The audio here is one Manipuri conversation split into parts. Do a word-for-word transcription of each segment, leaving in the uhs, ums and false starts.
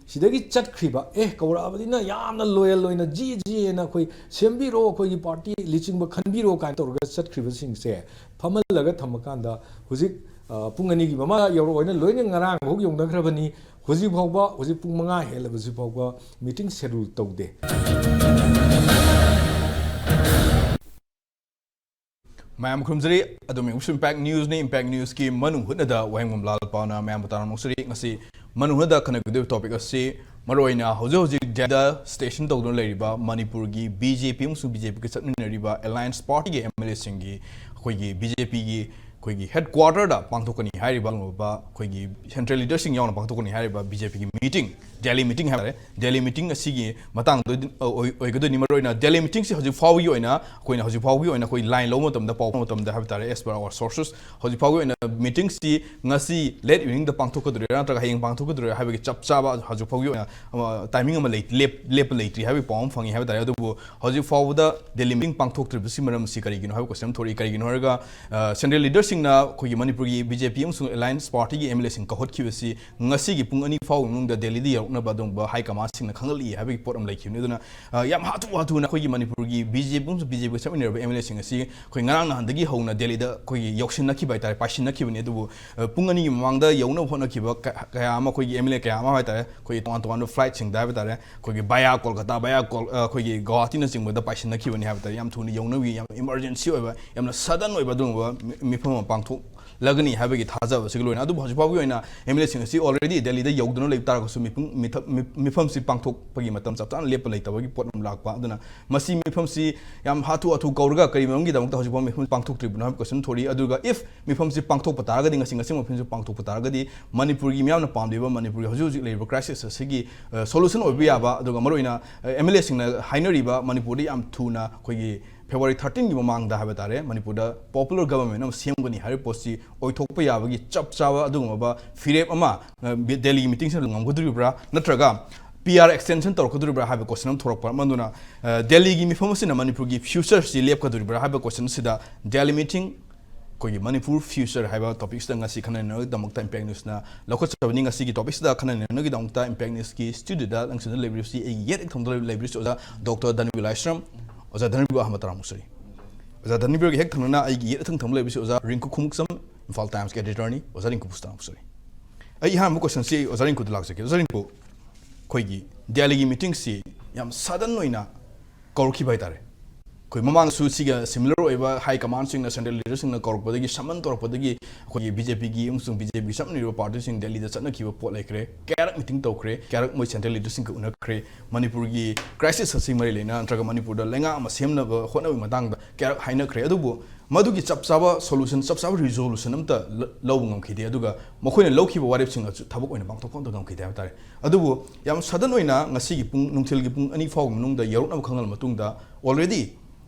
ꯁꯤꯗꯒꯤ ꯆꯠꯈ꯭ꯔꯤꯕ, ꯑꯦ, ꯀꯧꯔꯛꯑꯕꯅꯤꯅ ꯌꯥꯝꯅ ꯂꯣꯌꯦꯜ ꯑꯣꯏꯅ ꯖꯤ ꯖꯤ ꯍꯥꯏꯅ ꯑꯩꯈꯣꯏ ꯁꯦꯝꯕꯤꯔꯣ, ꯑꯩꯈꯣꯏꯒꯤ ꯄꯥꯔꯇꯤ ꯂꯨꯆꯤꯡꯕ ꯈꯟꯕꯤꯔꯣ ꯀꯥꯏꯅ ꯇꯧꯔꯒ ꯆꯠꯈ꯭ꯔꯤꯕꯁꯤꯡꯁꯦ ꯐꯝꯍꯜꯂꯒ ꯊꯝꯃꯀꯥꯟꯗ ꯍꯧꯖꯤꯛ, ꯑ, ꯄꯨꯡ ꯑꯅꯤꯒꯤ ꯃꯃꯥꯡ ꯌꯧꯔꯛꯑꯣꯏꯅ ꯂꯣꯏꯅ ꯉꯔꯥꯡ ꯐꯥꯎ ꯌꯧꯅꯈ꯭ꯔꯕꯅꯤ꯫ ꯍꯧꯖꯤꯛ ꯐꯥꯎꯕ, ꯍꯧꯖꯤꯛ ꯄꯨꯡ ꯃꯉꯥ ꯍꯦꯜꯂꯕꯁꯤ ꯐꯥꯎꯕ ꯃꯤꯇꯤꯡ ꯁꯦꯗ꯭ꯌꯨꯜ ꯇꯧꯗꯦ꯫ ꯃꯌꯥꯝ ꯈꯨꯔꯨꯝꯖꯔꯤ꯫ ꯑꯗꯨꯝ ꯌꯦꯡꯕꯁꯨ ꯏꯝꯄꯦꯛ ꯅ꯭ꯌꯨꯁꯅꯤ꯫ ꯏꯝꯄꯦꯛ ꯅ꯭ꯌꯨꯁꯀꯤ ꯃꯅꯨꯡ ꯍꯨꯠꯅꯗ ꯋꯥꯍꯦꯡꯕꯝ ꯂꯥꯜ ꯄꯥꯎꯅ ꯃꯌꯥꯝꯕꯨ ꯇꯥꯔꯝ ꯅꯣꯛꯆꯔꯤ꯫ ꯉꯁꯤ ꯃꯅꯨꯡ ꯍꯨꯠꯅꯗ ꯈꯟꯅꯒꯗꯧꯔꯤꯕ ꯇꯣꯄꯤꯛ ꯑꯁꯤ ꯃꯔꯨꯑꯣꯏꯅ ꯍꯧꯖꯤꯛ ꯍꯧꯖꯤꯛ ꯗꯦꯜꯂꯤꯗ ꯁ꯭ꯇꯦꯁꯟ ꯇꯧꯗꯨꯅ ꯂꯩꯔꯤꯕ ꯃꯅꯤꯄꯨꯔꯒꯤ ꯕꯤ ꯖꯦ ꯄꯤ ꯑꯃꯁꯨꯡ ꯕꯤ ꯖꯦ ꯄꯤꯒ ꯆꯠꯃꯤꯟꯅꯔꯤꯕ ꯑꯦꯂꯥꯏꯟꯁ ꯄꯥꯔꯇꯤꯒꯤ ꯑꯦꯝ ꯑꯦꯜ ꯑꯦꯁꯤꯡꯒꯤ ꯑꯩꯈꯣꯏꯒꯤ ꯕꯤ ꯖꯦ ꯄꯤꯒꯤ ꯑꯩꯈꯣꯏꯒꯤ ꯍꯦꯗ ꯀ꯭ꯋꯥꯔꯇꯔꯗ ꯄꯥꯡꯊꯣꯛꯀꯅꯤ ꯍꯥꯏꯔꯤꯕ ꯑꯩꯈꯣꯏꯒꯤ ꯁꯦꯟꯇ꯭ꯔꯦꯜ ꯂꯤꯗꯔꯁꯤꯡ ꯌꯥꯎꯅ ꯄꯥꯡꯊꯣꯛꯀꯅꯤ ꯍꯥꯏꯔꯤꯕ ꯕꯤ ꯖꯦ ꯄꯤꯒꯤ ꯃꯤꯇꯤꯡ, ꯗꯦꯜꯂꯤ ꯃꯤꯇꯤꯡ ꯍꯥꯏꯕ ꯇꯥꯔꯦ, ꯗꯦꯜꯂꯤ ꯃꯤꯇꯤꯡ ꯑꯁꯤꯒꯤ ꯃꯇꯥꯡꯗ ꯑꯣꯏ-, ꯑꯣꯏꯒꯗꯣꯏꯅꯤ꯫ ꯃꯔꯨꯑꯣꯏꯅ ꯗꯦꯜꯂꯤ ꯃꯤꯇꯤꯡꯁꯤ ꯍꯧꯖꯤꯛ ꯐꯥꯎꯕꯒꯤ ꯑꯣꯏꯅ, ꯑꯩꯈꯣꯏꯅ ꯍꯧꯖꯤꯛ ꯐꯥꯎꯕꯒꯤ ꯑꯣꯏꯅ ꯑꯩꯈꯣꯏ ꯂꯥꯏꯟ ꯂꯧꯕ ꯃꯇꯝꯗ, ꯄꯥꯎ ꯐꯥꯎꯕ ꯃꯇꯝꯗ ꯍꯥꯏꯕ ꯇꯥꯔꯦ, as per our sources, ꯍꯧꯖꯤꯛ ꯐꯥꯎꯒꯤ ꯑꯣꯏꯅ ꯃꯤꯇꯤꯡꯁꯤ ꯉꯁꯤ ꯂꯦꯠ ꯏꯚꯤꯅꯤꯡꯗ ꯄꯥꯡꯊꯣꯛꯀꯗꯣꯔꯤꯔꯥ ꯅꯠꯇ꯭ꯔꯒ ꯍꯌꯦꯡ ꯄꯥꯡꯊꯣꯛꯀꯗꯣꯔꯤꯔꯥ ꯍꯥꯏꯕꯒꯤ ꯆꯞ ꯆꯥꯕ ꯍꯧꯖꯤꯛ ꯐꯥꯎꯒꯤ ꯑꯣꯏꯅ, ꯑ, ꯇꯥꯏꯃꯤꯡ ꯑꯃ ꯂꯩ-, ꯂꯦꯞ-, ꯂꯦꯞꯄ ꯂꯩꯇ꯭ꯔꯤ ꯍꯥꯏꯕꯒꯤ ꯄꯥꯎ ꯑꯃ ꯐꯪꯉꯤ ꯍꯥꯏꯕ ꯇꯥꯔꯦ꯫ ꯑꯗꯨꯕꯨ ꯍꯧꯖꯤꯛ ꯐꯥꯎꯕꯗ ꯗꯦꯜꯂꯤ ꯃꯤꯇꯤꯡ ꯄꯥꯡꯊꯣꯛꯇ꯭ꯔꯤꯕꯁꯤ ꯃꯔꯝꯁꯤ ꯀꯔꯤꯒꯤꯅꯣ ꯍꯥꯏꯕ ꯀꯣꯏꯁꯟ ꯑꯃ ꯊꯣꯛꯂꯛꯏ꯫ ꯀꯔꯤꯒꯤꯅꯣ ꯍꯥꯏꯔꯒ, ꯑ, ꯁꯦꯟꯇ꯭ꯔꯦꯜ ꯂꯤꯗꯔꯁꯤꯡꯅ ꯑꯩꯈꯣꯏꯒꯤ ꯃꯅꯤꯄꯨꯔꯒꯤ ꯕꯤ ꯖꯦ ꯄꯤ ꯑꯃꯁꯨꯡ ꯑꯦꯂꯥꯏꯟꯁ ꯄꯥꯔꯇꯤꯒꯤ ꯑꯦꯝ ꯑꯦꯜ ꯑꯦꯁꯤꯡ ꯀꯧꯈꯠꯈꯤꯕꯁꯤ ꯉꯁꯤꯒꯤ ꯄꯨꯡ ꯑꯅꯤ ꯐꯥꯎꯕꯒꯤ ꯃꯅꯨꯡꯗ ꯗꯦꯜꯂꯤꯗ ꯌꯧꯔꯛꯅꯕ ꯑꯗꯨꯒꯨꯝꯕ ꯍꯥꯏ ꯀꯃꯥꯟꯁꯤꯡꯅ ꯈꯪꯍꯜꯂꯛꯏ ꯍꯥꯏꯕꯒꯤ ꯄꯣꯠ ꯑꯃ ꯂꯩꯈꯤꯕꯅꯤ꯫ ꯑꯗꯨꯅ, ꯑ, ꯌꯥꯝ ꯍꯥꯊꯨ ꯍꯥꯊꯨꯅ ꯑꯩꯈꯣꯏꯒꯤ ꯃꯅꯤꯄꯨꯔꯒꯤ ꯕꯤ ꯖꯦ ꯄꯤ ꯑꯃꯁꯨꯡ ꯕꯤ ꯖꯦ ꯄꯤꯒ ꯆꯠꯃꯤꯟꯅꯔꯕ ꯑꯦꯝ ꯑꯦꯜ ꯑꯦꯁꯤꯡ ꯑꯁꯤ ꯑꯩꯈꯣꯏ ꯉꯔꯥꯡ ꯅꯍꯥꯟꯗꯒꯤ ꯍꯧꯅ ꯗꯦꯜꯂꯤꯗ ꯑꯩꯈꯣꯏꯒꯤ ꯌꯧꯁꯤꯟꯅꯈꯤꯕ ꯍꯥꯏ ꯇꯥꯔꯦ, ꯄꯥꯏꯁꯤꯟꯅꯈꯤꯕꯅꯤ꯫ ꯑꯗꯨꯕꯨ, ꯑ, ꯄꯨꯡ ꯑꯅꯤꯒꯤ ꯃꯃꯥꯡꯗ ꯌꯧꯅꯕ ꯍꯣꯠꯅꯈꯤꯕ ꯀ-, ꯀꯌꯥ ꯑꯃ, ꯑꯩꯈꯣꯏꯒꯤ ꯑꯦꯝ ꯑꯦꯜ ꯑꯦ ꯀꯌꯥ ꯑꯃ ꯍꯥꯏ ꯇꯥꯔꯦ, ꯑꯩꯈꯣꯏꯒꯤ ꯇꯣꯉꯥꯟ ꯇꯣꯉꯥꯟꯕ ꯐ꯭ꯂꯥꯏꯠꯁꯤꯡꯗ ꯍꯥꯏꯕ ꯇꯥꯔꯦ, ꯑꯩꯈꯣꯏꯒꯤ ꯚꯌꯥ ꯀꯣꯜꯀꯇꯥ, ꯚꯌꯥ ꯀꯣꯜ-, ꯑ, ꯑꯩꯈꯣꯏꯒꯤ ꯒꯧꯍꯥꯇꯤꯅꯆꯤꯡꯕꯗ ꯄꯥꯏꯁꯤꯟꯅꯈꯤꯕꯅꯤ ꯍꯥꯏꯕ ꯇꯥꯔꯦ꯫ ꯌꯥꯝ ꯊꯨꯅ ꯌꯧꯅꯕꯒꯤ ꯌꯥꯝ ꯏꯃꯥꯔꯖꯦꯟꯁꯤ ꯑꯣꯏꯕ, ꯌꯥꯝꯅ ꯁꯗꯟ ꯑꯣꯏꯕ ꯑꯗꯨꯒꯨꯝꯕ ꯃꯤ-, ꯃꯤꯐꯝ ꯑꯃ ꯄꯥꯡꯊꯣꯛꯂꯒꯅꯤ ꯍꯥꯏꯕꯒꯤ ꯊꯥꯖꯕꯁꯤꯒ ꯂꯣꯏꯅꯅ꯫ ꯑꯗꯨꯕꯨ ꯍꯧꯖꯤꯛ ꯐꯥꯎꯒꯤ ꯑꯣꯏꯅ ꯑꯦꯝ ꯑꯦꯜ ꯑꯦꯁꯤꯡ ꯑꯁꯤ already ꯗꯦꯜꯂꯤꯗ ꯌꯧꯗꯨꯅ ꯂꯩꯕ ꯇꯥꯔꯒꯁꯨ ꯃꯤꯐꯝ-, ꯃꯤꯊ-, ꯃꯤ-, ꯃꯤꯐꯝꯁꯤ ꯄꯥꯡꯊꯣꯛꯄꯒꯤ ꯃꯇꯝ ꯆꯞ ꯆꯥꯅ ꯂꯦꯞꯄ ꯂꯩꯇꯕꯒꯤ ꯄꯣꯠ ꯑꯃ ꯂꯥꯛꯄ꯫ ꯑꯗꯨꯅ ꯃꯁꯤ ꯃꯤꯐꯝꯁꯤ ꯌꯥꯝ ꯍꯥꯊꯨ ꯍꯥꯊꯨ ꯀꯧꯔꯒ ꯀꯔꯤ ꯃꯔꯝꯒꯤꯗꯃꯛꯇ ꯍꯧꯖꯤꯛ ꯐꯥꯎ ꯃꯤꯐꯝ ꯄꯥꯡꯊꯣꯛꯇ꯭ꯔꯤꯕꯅꯣ ꯍꯥꯏꯕ ꯀꯣꯏꯁꯟ ꯊꯣꯔꯛꯏ꯫ ꯑꯗꯨꯒ if ꯃꯤꯐꯝꯁꯤ ꯄꯥꯡꯊꯣꯛꯄ ꯇꯥꯔꯒꯗꯤ, ꯉꯁꯤ ꯉꯁꯤ ꯃꯤꯐꯝꯁꯤ ꯄꯥꯡꯊꯣꯛꯄ ꯇꯥꯔꯒꯗꯤ ꯃꯅꯤꯄꯨꯔꯒꯤ ꯃꯤꯌꯥꯝꯅ ꯄꯥꯝꯂꯤꯕ ꯃꯅꯤꯄꯨꯔꯒꯤ ꯍꯧꯖꯤꯛ ꯍꯧꯖꯤꯛ ꯂꯩꯔꯤꯕ ꯀ꯭ꯔꯥꯏꯁꯤꯁ ꯑꯁꯤꯒꯤ, ꯑ, ꯁꯣꯂꯨꯁꯟ ꯑꯣꯏꯕ ꯌꯥꯕ, ꯑꯗꯨꯒ ꯃꯔꯨꯑꯣꯏꯅ, ꯑ, ꯑꯦꯝ ꯑꯦꯜ ꯑꯦꯁꯤꯡꯅ ꯍꯥꯏꯅꯔꯤꯕ ꯃꯅꯤꯄꯨꯔꯗ ꯌꯥꯝ ꯊꯨꯅ ꯑꯩꯈꯣꯏꯒꯤ ꯐꯦꯕ꯭ꯔꯨꯋꯥꯔꯤ ꯊꯥꯔꯇꯤꯟꯒꯤ ꯃꯃꯥꯡꯗ ꯍꯥꯏꯕ ꯇꯥꯔꯦ, ꯃꯅꯤꯄꯨꯔꯗ ꯄꯣꯄꯨꯂꯔ ꯒꯕꯔꯟꯃꯦꯟ ꯑꯃ ꯁꯦꯝꯒꯅꯤ ꯍꯥꯏꯔꯤꯕ ꯄꯣꯠꯁꯤ ꯑꯣꯏꯊꯣꯛꯄ ꯌꯥꯕꯒꯤ ꯆꯞ ꯆꯥꯕ ꯑꯗꯨꯒꯨꯝꯂꯕ ꯐꯤꯔꯦꯞ ꯑꯃ, ꯑ, ꯕꯤ-, ꯗꯦꯜꯂꯤꯒꯤ ꯃꯤꯇꯤꯡꯁꯤꯗ ꯉꯝꯒꯗꯧꯔꯤꯕ꯭ꯔꯥ, ꯅꯠꯇ꯭ꯔꯒ ꯄꯤ ꯑꯥꯔ ꯑꯦꯛꯁꯇꯦꯟꯁꯟ ꯇꯧꯔꯛꯀꯗꯧꯔꯤꯕ꯭ꯔꯥ ꯍꯥꯏꯕ ꯀꯣꯏꯁꯟ ꯑꯃ ꯊꯣꯔꯛꯄ꯫ ꯃꯗꯨꯅ, ꯑ, ꯗꯦꯜꯂꯤꯒꯤ ꯃꯤꯐꯝ ꯑꯁꯤꯅ ꯃꯅꯤꯄꯨꯔꯒꯤ ꯐ꯭ꯌꯨꯆꯔꯁꯤ ꯂꯦꯞꯀꯗꯧꯔꯤꯕ꯭ꯔꯥ ꯍꯥꯏꯕ ꯀꯣꯏꯁꯟ ꯑꯁꯤꯗ ꯗꯦꯜꯂꯤ ꯃꯤꯇꯤꯡ ꯑꯩꯈꯣꯏꯒꯤ ꯃꯅꯤꯄꯨꯔ ꯐ꯭ꯌꯨꯆꯔ ꯍꯥꯏꯕ ꯇꯣꯄꯤꯛꯁꯤꯗ ꯉꯁꯤ ꯈꯟꯅ ꯅꯩꯅꯕꯒꯤꯗꯃꯛꯇ ꯏꯝꯄꯦꯛ ꯅ꯭ꯌꯨꯁꯅ ꯂꯧꯈꯠꯆꯕꯅꯤ꯫ ꯉꯁꯤꯒꯤ ꯇꯣꯄꯤꯛꯁꯤꯗ ꯈꯟꯅ ꯅꯩꯅꯕꯒꯤꯗꯃꯛꯇ ꯏꯝꯄꯦꯛ ꯅ꯭ꯌꯨꯁꯀꯤ ꯁ꯭ꯇꯨꯗꯤꯑꯣꯗ ꯂꯪꯁꯤꯟꯗꯨꯅ ꯂꯩꯕꯤꯔꯤꯕꯁꯤ ꯑꯩꯒꯤ ꯌꯦꯠ ꯊꯪꯕꯗ ꯂꯩꯕꯤꯔꯤꯕꯁꯤ ꯑꯣꯖꯥ ꯗꯣꯛꯇꯔ ꯙꯅꯕꯤꯔ ꯂꯥꯏꯁ꯭ꯔꯝ꯫ ꯑꯣꯖꯥ ꯙꯅꯕꯤꯔ ꯑꯍꯥꯟꯕ ꯇꯔꯥꯃꯨꯛ ꯁꯣꯔꯤ꯫ ꯑꯣꯖꯥ ꯙꯅꯕꯤꯔꯒꯤ ꯍꯦꯛ ꯊꯪꯅꯅ ꯑꯩꯒꯤ ꯌꯦꯠ ꯊꯪ ꯊꯪꯕ ꯂꯩꯕꯁꯤ ꯑꯣꯖꯥ ꯔꯤꯡꯀꯨ ꯈꯣꯡꯎꯞꯁꯝ, ꯏꯝꯐꯥꯜ ꯇꯥꯏꯝꯁꯀꯤ ꯑꯦꯗꯤꯇꯔꯅꯤ꯫ ꯑꯣꯖꯥ ꯔꯤꯡꯀꯨ ꯇꯔꯥꯃꯨꯛ ꯁꯣꯔꯤ꯫ ꯑꯩ ꯑꯍꯥꯟꯕ ꯀꯣꯏꯁꯟꯁꯤ ꯑꯣꯖꯥ ꯔꯤꯡꯀꯨꯗ ꯂꯥꯛꯆꯒꯦ꯫ ꯑꯣꯖꯥ ꯔꯤꯡꯀꯨ, ꯑꯩꯈꯣꯏꯒꯤ ꯗꯦꯜꯂꯤꯒꯤ ꯃꯤꯇꯤꯡꯁꯤ ꯌꯥꯝ ꯁꯗꯟ ꯑꯣꯏꯅ ꯀꯧꯔꯛꯈꯤꯕ ꯍꯥꯏꯇꯥꯔꯦ꯫ ꯑꯩꯈꯣꯏ ꯃꯃꯥꯡꯗꯁꯨ ꯁꯤꯒ ꯁꯤꯃꯤꯂꯔ ꯑꯣꯏꯕ ꯍꯥꯏ ꯀꯃꯥꯟꯁꯤꯡꯅ, ꯁꯦꯟꯇ꯭ꯔꯦꯜ ꯂꯤꯗꯔꯁꯤꯡꯅ ꯀꯧꯔꯛꯄꯗꯒꯤ, ꯁꯃꯟ ꯇꯧꯔꯛꯄꯗꯒꯤ ꯑꯩꯈꯣꯏꯒꯤ ꯕꯤ ꯖꯦ ꯄꯤꯒꯤ ꯑꯃꯁꯨꯡ ꯕꯤ ꯖꯦ ꯄꯤꯒꯤ ꯆꯞ ꯃꯥꯟꯅꯔꯤꯕ ꯄꯥꯔꯇꯤꯁꯤꯡ ꯗꯦꯜꯂꯤꯗ ꯆꯠꯅꯈꯤꯕ ꯄꯣꯠ ꯂꯩꯈ꯭ꯔꯦ꯫ ꯀꯌꯥꯔꯛ ꯃꯤꯇꯤꯡ ꯇꯧꯈ꯭ꯔꯦ, ꯀꯌꯥꯔꯛ ꯃꯣꯏ ꯁꯦꯟꯇ꯭ꯔꯦꯜ ꯂꯤꯗꯔꯁꯤꯡꯒ ꯎꯅꯈ꯭ꯔꯦ꯫ ꯃꯅꯤꯄꯨꯔꯒꯤ ꯀ꯭ꯔꯥꯏꯁꯤꯁ ꯑꯁꯤ ꯃꯔꯤ ꯂꯩꯅꯅ ꯅꯠꯇ꯭ꯔꯒ ꯃꯅꯤꯄꯨꯔꯗ ꯂꯩꯉꯥꯛ ꯑꯃ ꯁꯦꯝꯅꯕ ꯍꯣꯠꯅꯕꯒꯤ ꯃꯇꯥꯡꯗ ꯀꯌꯥꯔꯛ ꯍꯥꯏꯅꯈ꯭ꯔꯦ꯫ ꯑꯗꯨꯕꯨ ꯃꯗꯨꯒꯤ ꯆꯞ ꯆꯥꯕ ꯁꯣꯂꯨꯁꯟ, ꯆꯞ ꯆꯥꯕ ꯔꯤꯖꯣꯂꯨꯁꯟ ꯑꯝꯇ ꯂ-, ꯂꯧꯕ ꯉꯝꯈꯤꯗꯦ꯫ ꯑꯗꯨꯒ ꯃꯈꯣꯏꯅ ꯂꯧꯈꯤꯕ ꯋꯥꯔꯦꯞꯁꯤꯡ ꯑꯗꯨ ꯊꯕꯛ ꯑꯣꯏꯅ ꯄꯥꯡꯊꯣꯛꯄ ꯑꯝꯇ ꯉꯝꯈꯤꯗꯦ ꯍꯥꯏꯕ ꯇꯥꯔꯦ꯫ ꯑꯗꯨꯕꯨ ꯌꯥꯝ ꯁꯗꯟ ꯑꯣꯏꯅ ꯉꯁꯤꯒꯤ ꯄꯨꯡ, ꯅꯨꯡꯊꯤꯜꯒꯤ ꯄꯨꯡ ꯑꯅꯤ ꯐꯥꯎꯕ ꯃꯅꯨꯡꯗ ꯌꯧꯔꯛꯅꯕ ꯈꯪꯍꯜꯂ ꯃꯇꯨꯡꯗ already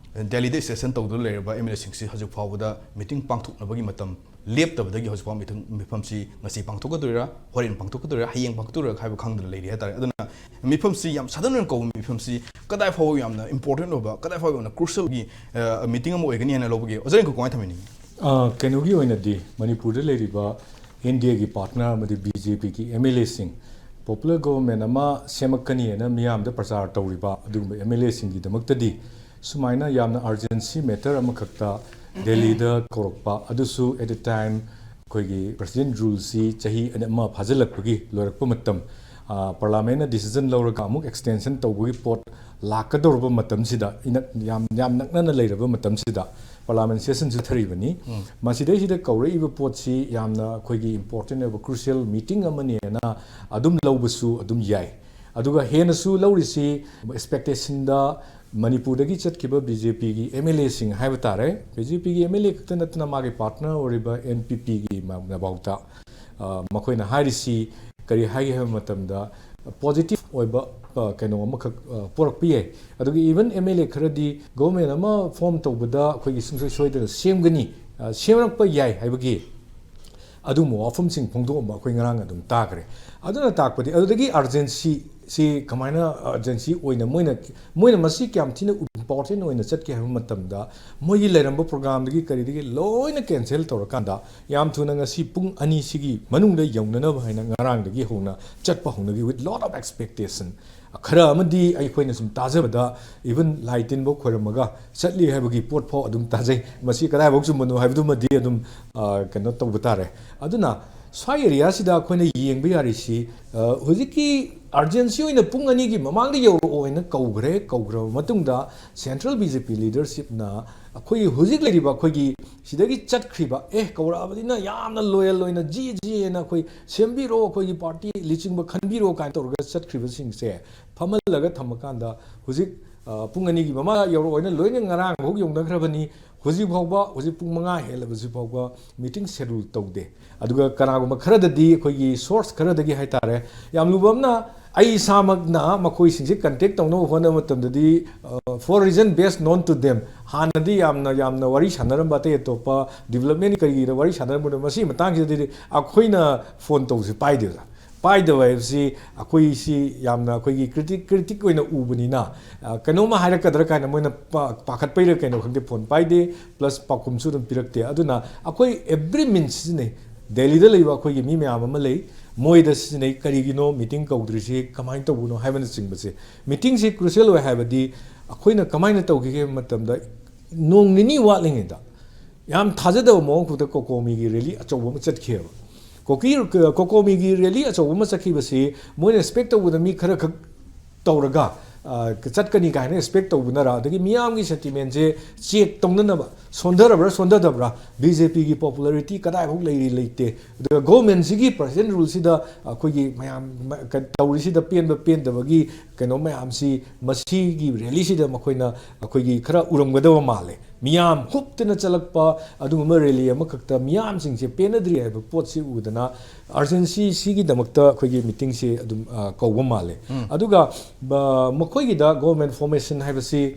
ꯗꯦꯜꯂꯤꯗ ꯁꯦꯁꯟ ꯇꯧꯗꯨꯅ ꯂꯩꯔꯕ ꯑꯦꯝ ꯑꯦꯜ ꯑꯦꯁꯤꯡꯁꯤ ꯍꯧꯖꯤꯛ ꯐꯥꯎꯕꯗ ꯃꯤꯇꯤꯡ ꯄꯥꯡꯊꯣꯛꯅꯕꯒꯤ ꯃꯇꯝ ꯂꯦꯞꯇꯕꯗꯒꯤ ꯍꯧꯖꯤꯛ ꯐꯥꯎ ꯃꯤꯇꯤꯡ, ꯃꯤꯐꯝꯁꯤ ꯉꯁꯤ ꯄꯥꯡꯊꯣꯛꯀꯗꯣꯏꯔꯥ, ꯍꯣꯔꯦꯟ ꯄꯥꯡꯊꯣꯛꯀꯗꯣꯏꯔꯥ, ꯍꯌꯦꯡ ꯄꯥꯡꯊꯣꯛꯀꯗꯣꯏꯔꯥ ꯍꯥꯏꯕ ꯈꯪꯗꯅ ꯂꯩꯔꯤ ꯍꯥꯏꯇꯥꯔꯦ꯫ ꯑꯗꯨꯅ ꯃꯤꯐꯝꯁꯤ ꯌꯥꯝ ꯁꯗꯟ ꯑꯣꯏꯅ ꯀꯧꯕ ꯃꯤꯐꯝꯁꯤ ꯀꯗꯥꯏ ꯐꯥꯎꯕ ꯌꯥꯝꯅ ꯏꯝꯄꯣꯔꯇꯦꯟ ꯑꯣꯏꯕ, ꯀꯗꯥꯏ ꯐꯥꯎꯕ ꯌꯥꯝꯅ ꯀ꯭ꯔꯨꯁꯤꯌꯦꯜꯒꯤ, ꯑ, ꯃꯤꯇꯤꯡ ꯑꯃ ꯑꯣꯏꯒꯅꯤ ꯍꯥꯏꯅ ꯂꯧꯕꯒꯦ? ꯑꯣꯖꯥ ꯔꯤꯡꯀꯨ ꯀꯃꯥꯏꯅ ꯊꯝꯕꯤꯅꯤꯡꯉꯤ? ꯑ, ꯀꯩꯅꯣꯒꯤ ꯑꯣꯏꯅꯗꯤ ꯃꯅꯤꯄꯨꯔꯗ ꯂꯩꯔꯤꯕ ꯑꯦꯟ ꯗꯤ ꯑꯦꯒꯤ ꯄꯥꯔꯠꯅꯔ ꯑꯃꯗꯤ ꯕꯤ ꯖꯦ ꯄꯤꯒꯤ ꯑꯦꯝ ꯑꯦꯜ ꯑꯦꯁꯤꯡ, ꯄꯣꯄꯨꯂꯔ ꯒꯣꯚꯔꯟꯃꯦꯟ ꯑꯃ ꯁꯦꯝꯃꯛꯀꯅꯤ ꯍꯥꯏꯅ ꯃꯤꯌꯥꯝꯗ ꯄ꯭ꯔꯆꯥꯔ ꯇꯧꯔꯤꯕ ꯑꯗꯨꯒꯨꯝꯕ ꯑꯦꯝ ꯑꯦꯜ ꯑꯦꯁꯤꯡꯒꯤꯗꯃꯛꯇꯗꯤ ꯁꯨꯃꯥꯏꯅ ꯌꯥꯝꯅ ꯑꯔꯖꯦꯟꯁꯤ ꯃꯦꯇꯔ ꯑꯃꯈꯛꯇ ꯗꯦꯜꯂꯤꯗ ꯀꯧꯔꯛꯄ, ꯑꯗꯨꯁꯨ at a time ꯑꯩꯈꯣꯏꯒꯤ ꯄ꯭ꯔꯁꯤꯗꯦꯟ ꯔꯨꯜꯁꯤ ꯆꯍꯤ ꯑꯅꯤ, ꯑꯃ ꯐꯥꯖꯤꯜꯂꯛꯄꯒꯤ ꯂꯣꯏꯔꯛꯄ ꯃꯇꯝ, ꯑ, ꯄꯥꯔꯂꯥꯃꯦꯟꯅ ꯗꯤꯁꯤꯖꯟ ꯂꯧꯔꯒ ꯑꯃꯨꯛ ꯑꯦꯛꯁꯇꯦꯟꯁꯟ ꯇꯧꯕꯒꯤ ꯄꯣꯠ ꯂꯥꯛꯀꯗꯧꯔꯕ ꯃꯇꯝꯁꯤꯗ, ꯏꯅꯛ-, ꯌꯥꯝ, ꯌꯥꯝ ꯅꯛꯅꯅ ꯂꯩꯔꯕ ꯃꯇꯝꯁꯤꯗ ꯄꯥꯔꯂꯥꯃꯦꯟ ꯁꯦꯁꯟꯁꯤ ꯆꯠꯊꯔꯤꯕꯅꯤ꯫ ꯎꯝ꯫ ꯃꯁꯤꯗꯩꯁꯤꯗ ꯀꯧꯔꯛꯏꯕ ꯄꯣꯠꯁꯤ ꯌꯥꯝꯅ ꯑꯩꯈꯣꯏꯒꯤ ꯏꯝꯄꯣꯔꯇꯦꯟ ꯑꯣꯏꯕ ꯀ꯭ꯔꯨꯁꯤꯌꯦꯜ ꯃꯤꯇꯤꯡ ꯑꯃꯅꯦꯅ ꯑꯗꯨꯝ ꯂꯧꯕꯁꯨ ꯑꯗꯨꯝ ꯌꯥꯏ꯫ ꯑꯗꯨꯒ ꯍꯦꯟꯅꯁꯨ ꯂꯧꯔꯤꯁꯤ ꯑꯦꯛꯁꯄꯦꯛꯇꯦꯁꯟꯗ ꯃꯅꯤꯄꯨꯔꯗꯒꯤ ꯆꯠꯈꯤꯕ ꯕꯤ ꯖꯦ ꯄꯤꯒꯤ ꯑꯦꯝ ꯑꯦꯜ ꯑꯦꯁꯤꯡ ꯍꯥꯏꯕ ꯇꯥꯔꯦ, ꯕꯤ ꯖꯦ ꯄꯤꯒꯤ ꯑꯦꯝ ꯑꯦꯜ ꯑꯦ ꯈꯛꯇ ꯅꯠꯇꯅ ꯃꯥꯒꯤ ꯄꯥꯔꯠꯅꯔ ꯑꯣꯏꯔꯤꯕ ꯑꯦꯟ ꯄꯤ ꯄꯤꯒꯤ ꯃ-, ꯃꯐꯥꯎꯗ, ꯑ, ꯃꯈꯣꯏꯅ ꯍꯥꯏꯔꯤꯁꯤ ꯀꯔꯤ ꯍꯥꯏꯒꯦ ꯍꯥꯏꯕ ꯃꯇꯝꯗ, ꯄꯣꯖꯤꯇꯤꯚ ꯑꯣꯏꯕ, ꯑ, ꯀꯩꯅꯣ ꯑꯃꯈꯛ, ꯑ, ꯄꯨꯔꯛꯄ ꯌꯥꯏ꯫ ꯑꯗꯨꯒ ꯏꯚꯟ ꯑꯦꯝ ꯑꯦꯜ ꯑꯦ ꯈꯔꯗꯤ ꯒꯣꯚꯔꯟꯃꯦꯟ ꯑꯃ ꯐꯣꯔꯝ ꯇꯧꯕꯗ ꯑꯩꯈꯣꯏꯒꯤ ꯁꯨꯡꯁꯣꯏ ꯁꯣꯏꯗꯅ ꯁꯦꯝꯒꯅꯤ, ꯑ, ꯁꯦꯝꯂꯛꯄ ꯌꯥꯏ ꯍꯥꯏꯕꯒꯤ ꯑꯗꯨꯒꯨꯝꯕ ꯋꯥꯐꯝꯁꯤꯡ ꯐꯣꯡꯗꯣꯛꯑꯝꯕ ꯑꯩꯈꯣꯏ ꯉꯔꯥꯡ ꯑꯗꯨꯝ ꯇꯥꯈ꯭ꯔꯦ꯫ ꯑꯗꯨꯅ ꯇꯥꯛꯄꯗꯤ ꯑꯗꯨꯗꯒꯤ ꯑꯔꯖꯦꯟꯁꯤ ꯁꯤ ꯀꯃꯥꯏꯅ urgency ꯑꯣꯏꯅ ꯃꯣꯏꯅ, ꯃꯣꯏꯅ ꯃꯁꯤ ꯀꯌꯥꯝ ꯊꯤꯅ important ꯑꯣꯏꯅ ꯆꯠꯀꯦ ꯍꯥꯏꯕ ꯃꯇꯝꯗ, ꯃꯣꯏꯒꯤ ꯂꯩꯔꯝꯕ programꯗꯒꯤ ꯀꯔꯤꯗꯒꯤ ꯂꯣꯏꯅ cancel ꯇꯧꯔꯀꯥꯟꯗ, ꯌꯥꯝ ꯊꯨꯅ ꯉꯁꯤ ꯄꯨꯡ ꯑꯅꯤꯁꯤꯒꯤ ꯃꯅꯨꯡꯗ ꯌꯧꯅꯅꯕ ꯍꯥꯏꯅ ꯉꯔꯥꯡꯗꯒꯤ ꯍꯧꯅ ꯆꯠꯄ ꯍꯧꯅꯈꯤ, with lot of expectation꯫ ꯈꯔ ꯑꯃꯗꯤ ꯑꯩꯈꯣꯏꯅ ꯁꯨꯝ ꯇꯥꯖꯕꯗ, even ꯂꯥꯏ ꯇꯤꯟꯐꯧ ꯈꯣꯏꯔꯝꯃꯒ ꯆꯠꯂꯤ ꯍꯥꯏꯕꯒꯤ ꯄꯣꯠ ꯐꯥꯎ ꯑꯗꯨꯝ ꯇꯥꯖꯩ꯫ ꯃꯁꯤ ꯀꯗꯥꯏꯐꯥꯎ ꯆꯨꯝꯕꯅꯣ ꯍꯥꯏꯕꯗꯨꯃꯗꯤ ꯑꯗꯨꯝ, ꯑ, ꯀꯩꯅꯣ ꯇꯧꯕ ꯇꯥꯔꯦ꯫ ꯑꯗꯨꯅ ꯁ꯭ꯋꯥꯏ areaꯁꯤꯗ ꯑꯩꯈꯣꯏꯅ ꯌꯦꯡꯕ ꯌꯥꯔꯤꯁꯤ, ꯑ, ꯍꯧꯖꯤꯛꯀꯤ urgency ꯑꯣꯏꯅ ꯄꯨꯡ ꯑꯅꯤꯒꯤ ꯃꯃꯥꯡꯗ ꯌꯧꯔꯛꯑꯣ ꯍꯥꯏꯅ ꯀꯧꯈ꯭ꯔꯦ꯫ ꯀꯧꯈ꯭ꯔꯕ ꯃꯇꯨꯡꯗ central BJP leadershipꯅ ꯑꯩꯈꯣꯏꯒꯤ ꯍꯧꯖꯤꯛ ꯂꯩꯔꯤꯕ ꯑꯩꯈꯣꯏꯒꯤ ꯁꯤꯗꯒꯤ ꯆꯠꯈ꯭ꯔꯤꯕ, "ꯑꯦ, ꯀꯧꯔꯛꯑꯕꯅꯤꯅ ꯌꯥꯝꯅ loyal ꯑꯣꯏꯅ ꯖꯤ ꯖꯤ ꯍꯥꯏꯅ ꯑꯩꯈꯣꯏ ꯁꯦꯝꯕꯤꯔꯣ, ꯑꯩꯈꯣꯏꯒꯤ party ꯂꯨꯆꯤꯡꯕ ꯈꯟꯕꯤꯔꯣ" ꯀꯥꯏꯅ ꯇꯧꯔꯒ ꯆꯠꯈ꯭ꯔꯤꯕꯁꯤꯡꯁꯦ ꯐꯝꯍꯜꯂꯒ ꯊꯝꯃꯀꯥꯟꯗ, ꯍꯧꯖꯤꯛ, ꯑ, ꯄꯨꯡ ꯑꯅꯤꯒꯤ ꯃꯃꯥꯡꯗ ꯌꯧꯔꯛꯑꯣ ꯍꯥꯏꯅ ꯂꯣꯏꯅ ꯉꯔꯥꯡ ꯐꯥꯎ ꯌꯧꯅꯈ꯭ꯔꯕꯅꯤ꯫ ꯍꯧꯖꯤꯛ ꯐꯥꯎꯕ, ꯍꯧꯖꯤꯛ ꯄꯨꯡ ꯃꯉꯥ ꯍꯦꯜꯂꯕꯁꯤ ꯐꯥꯎꯕ meeting schedule ꯇꯧꯗꯦ꯫ ꯑꯗꯨꯒ ꯀꯅꯥꯒꯨꯝꯕ ꯈꯔꯗꯗꯤ, ꯑꯩꯈꯣꯏꯒꯤ source ꯈꯔꯗꯒꯤ ꯍꯥꯏꯇꯥꯔꯦ, ꯌꯥꯝ ꯂꯨꯕ ꯑꯃꯅ, ꯑꯩ ꯏꯁꯥꯃꯛꯅ ꯃꯈꯣꯏꯁꯤꯡꯁꯦ contact ꯇꯧꯅꯕ ꯍꯣꯠꯅꯕ ꯃꯇꯝꯗꯗꯤ, ꯑ, for reason best known to them, ꯍꯥꯟꯅꯗꯤ ꯌꯥꯝꯅ, ꯌꯥꯝꯅ ꯋꯥꯔꯤ ꯁꯥꯟꯅꯔꯝꯕ ꯑꯇꯩ ꯑꯇꯣꯞꯄ development ꯀꯔꯤꯒꯤꯗ ꯋꯥꯔꯤ ꯁꯥꯟꯅꯔꯝꯕꯗꯣ, ꯃꯁꯤꯒꯤ ꯃꯇꯥꯡꯁꯤꯗꯗꯤ ꯑꯩꯈꯣꯏꯅ phone ꯇꯧꯕꯁꯦ ꯄꯥꯏꯗꯦꯗ꯫ ꯄꯥꯏꯗꯕ ꯍꯥꯏꯕꯁꯤ ꯑꯩꯈꯣꯏꯁꯤ ꯌꯥꯝꯅ ꯑꯩꯈꯣꯏꯒꯤ critic, critic ꯑꯣꯏꯅ ꯎꯕꯅꯤꯅ, ꯑ, ꯀꯩꯅꯣꯝꯃ ꯍꯥꯏꯔꯛꯀꯗ꯭ꯔꯥ ꯀꯥꯏꯅ ꯃꯣꯏꯅ ꯄꯥ-, ꯄꯥꯈꯠꯄꯩꯔꯥ ꯀꯩꯅꯣ ꯈꯪꯗꯦ, phone ꯄꯥꯏꯗꯦ, plus ꯄꯥꯎꯈꯨꯝꯁꯨ ꯑꯗꯨꯝ ꯄꯤꯔꯛꯇꯦ꯫ ꯑꯗꯨꯅ ꯑꯩꯈꯣꯏ every means ꯁꯤꯖꯤꯟꯅꯩ꯫ ꯗꯦꯜꯂꯤꯗ ꯂꯩꯕ ꯑꯩꯈꯣꯏꯒꯤ ꯃꯤ ꯃꯌꯥꯝ ꯑꯃ ꯂꯩ, ꯃꯣꯏꯗ ꯁꯤꯖꯤꯟꯅꯩ, "ꯀꯔꯤꯒꯤꯅꯣ meeting ꯀꯧꯗ꯭ꯔꯤꯁꯤ, ꯀꯃꯥꯏꯅ ꯇꯧꯕꯅꯣ?" ꯍꯥꯏꯕꯅꯆꯤꯡꯕꯁꯦ꯫ Meetingꯁꯤ crucial ꯑꯣꯏ ꯍꯥꯏꯕꯗꯤ, ꯑꯩꯈꯣꯏꯅ ꯀꯃꯥꯏꯅ ꯇꯧꯈꯤꯒꯦ ꯍꯥꯏꯕ ꯃꯇꯝꯗ, ꯅꯣꯡ ꯅꯤꯅꯤ ꯋꯥꯠꯂꯤꯉꯩꯗ ꯌꯥꯝ ꯊꯥꯖꯗꯕ ꯃꯑꯣꯡ ꯈꯛꯇ COCOMIꯒꯤ rally ꯑꯆꯧꯕ ꯑꯃ ꯆꯠꯈꯤꯑꯕ꯫ COCO, COCOMIꯒꯤ rally ꯑꯆꯧꯕ ꯑꯃ ꯆꯠꯈꯤꯕꯁꯤ ꯃꯣꯏꯅ expect ꯇꯧꯕꯗ ꯃꯤ ꯈꯔ ꯈꯛ ꯇꯧꯔꯒ, ꯑ, ꯆꯠꯀꯅꯤ ꯀꯥꯏꯅ expect ꯇꯧꯕꯅꯔ, ꯑꯗꯒꯤ ꯃꯤꯌꯥꯝꯒꯤ sentimentꯁꯦ check ꯇꯧꯅꯅꯕ, ꯁꯣꯟꯊꯔꯕ꯭ꯔꯥ ꯁꯣꯟꯊꯗꯕ꯭ꯔꯥ, BJPꯒꯤ popularity ꯀꯗꯥꯏꯐꯥꯎ ꯂꯩꯔꯤ ꯂꯩꯇꯦ, ꯑꯗꯨꯒ governmentꯁꯤꯒꯤ present ruleꯁꯤꯗ ꯑꯩꯈꯣꯏꯒꯤ ꯃꯌꯥꯝ ꯃ-, ꯀ-, ꯇꯧꯔꯤꯁꯤꯗ ꯄꯦꯟꯕ ꯄꯦꯟꯗꯕꯒꯤ ꯀꯩꯅꯣ ꯃꯌꯥꯝꯁꯤ ꯃꯁꯤꯒꯤ rallyꯁꯤꯗ ꯃꯈꯣꯏꯅ ꯑꯩꯈꯣꯏꯒꯤ ꯈꯔ ꯎꯔꯝꯒꯗꯕ ꯃꯥꯜꯂꯦ꯫ ꯃꯤꯌꯥꯝ ꯍꯨꯞꯇꯅ ꯆꯠꯂꯛꯄ ꯑꯗꯨꯒꯨꯝꯕ rally ꯑꯃꯈꯛꯇ ꯃꯤꯌꯥꯝꯁꯤꯡꯁꯦ ꯄꯦꯟꯅꯗ꯭ꯔꯤ ꯍꯥꯏꯕ ꯄꯣꯠꯁꯤ ꯎꯗꯅ urgency ꯁꯤꯒꯤꯗꯃꯛꯇ ꯑꯩꯈꯣꯏꯒꯤ meetingꯁꯤ ꯑꯗꯨꯝ, ꯑ, ꯀꯧꯕ ꯃꯥꯜꯂꯦ꯫ ꯑꯗꯨꯒ, ꯕ-, ꯃꯈꯣꯏꯒꯤꯗ government formation ꯍꯥꯏꯕꯁꯤ,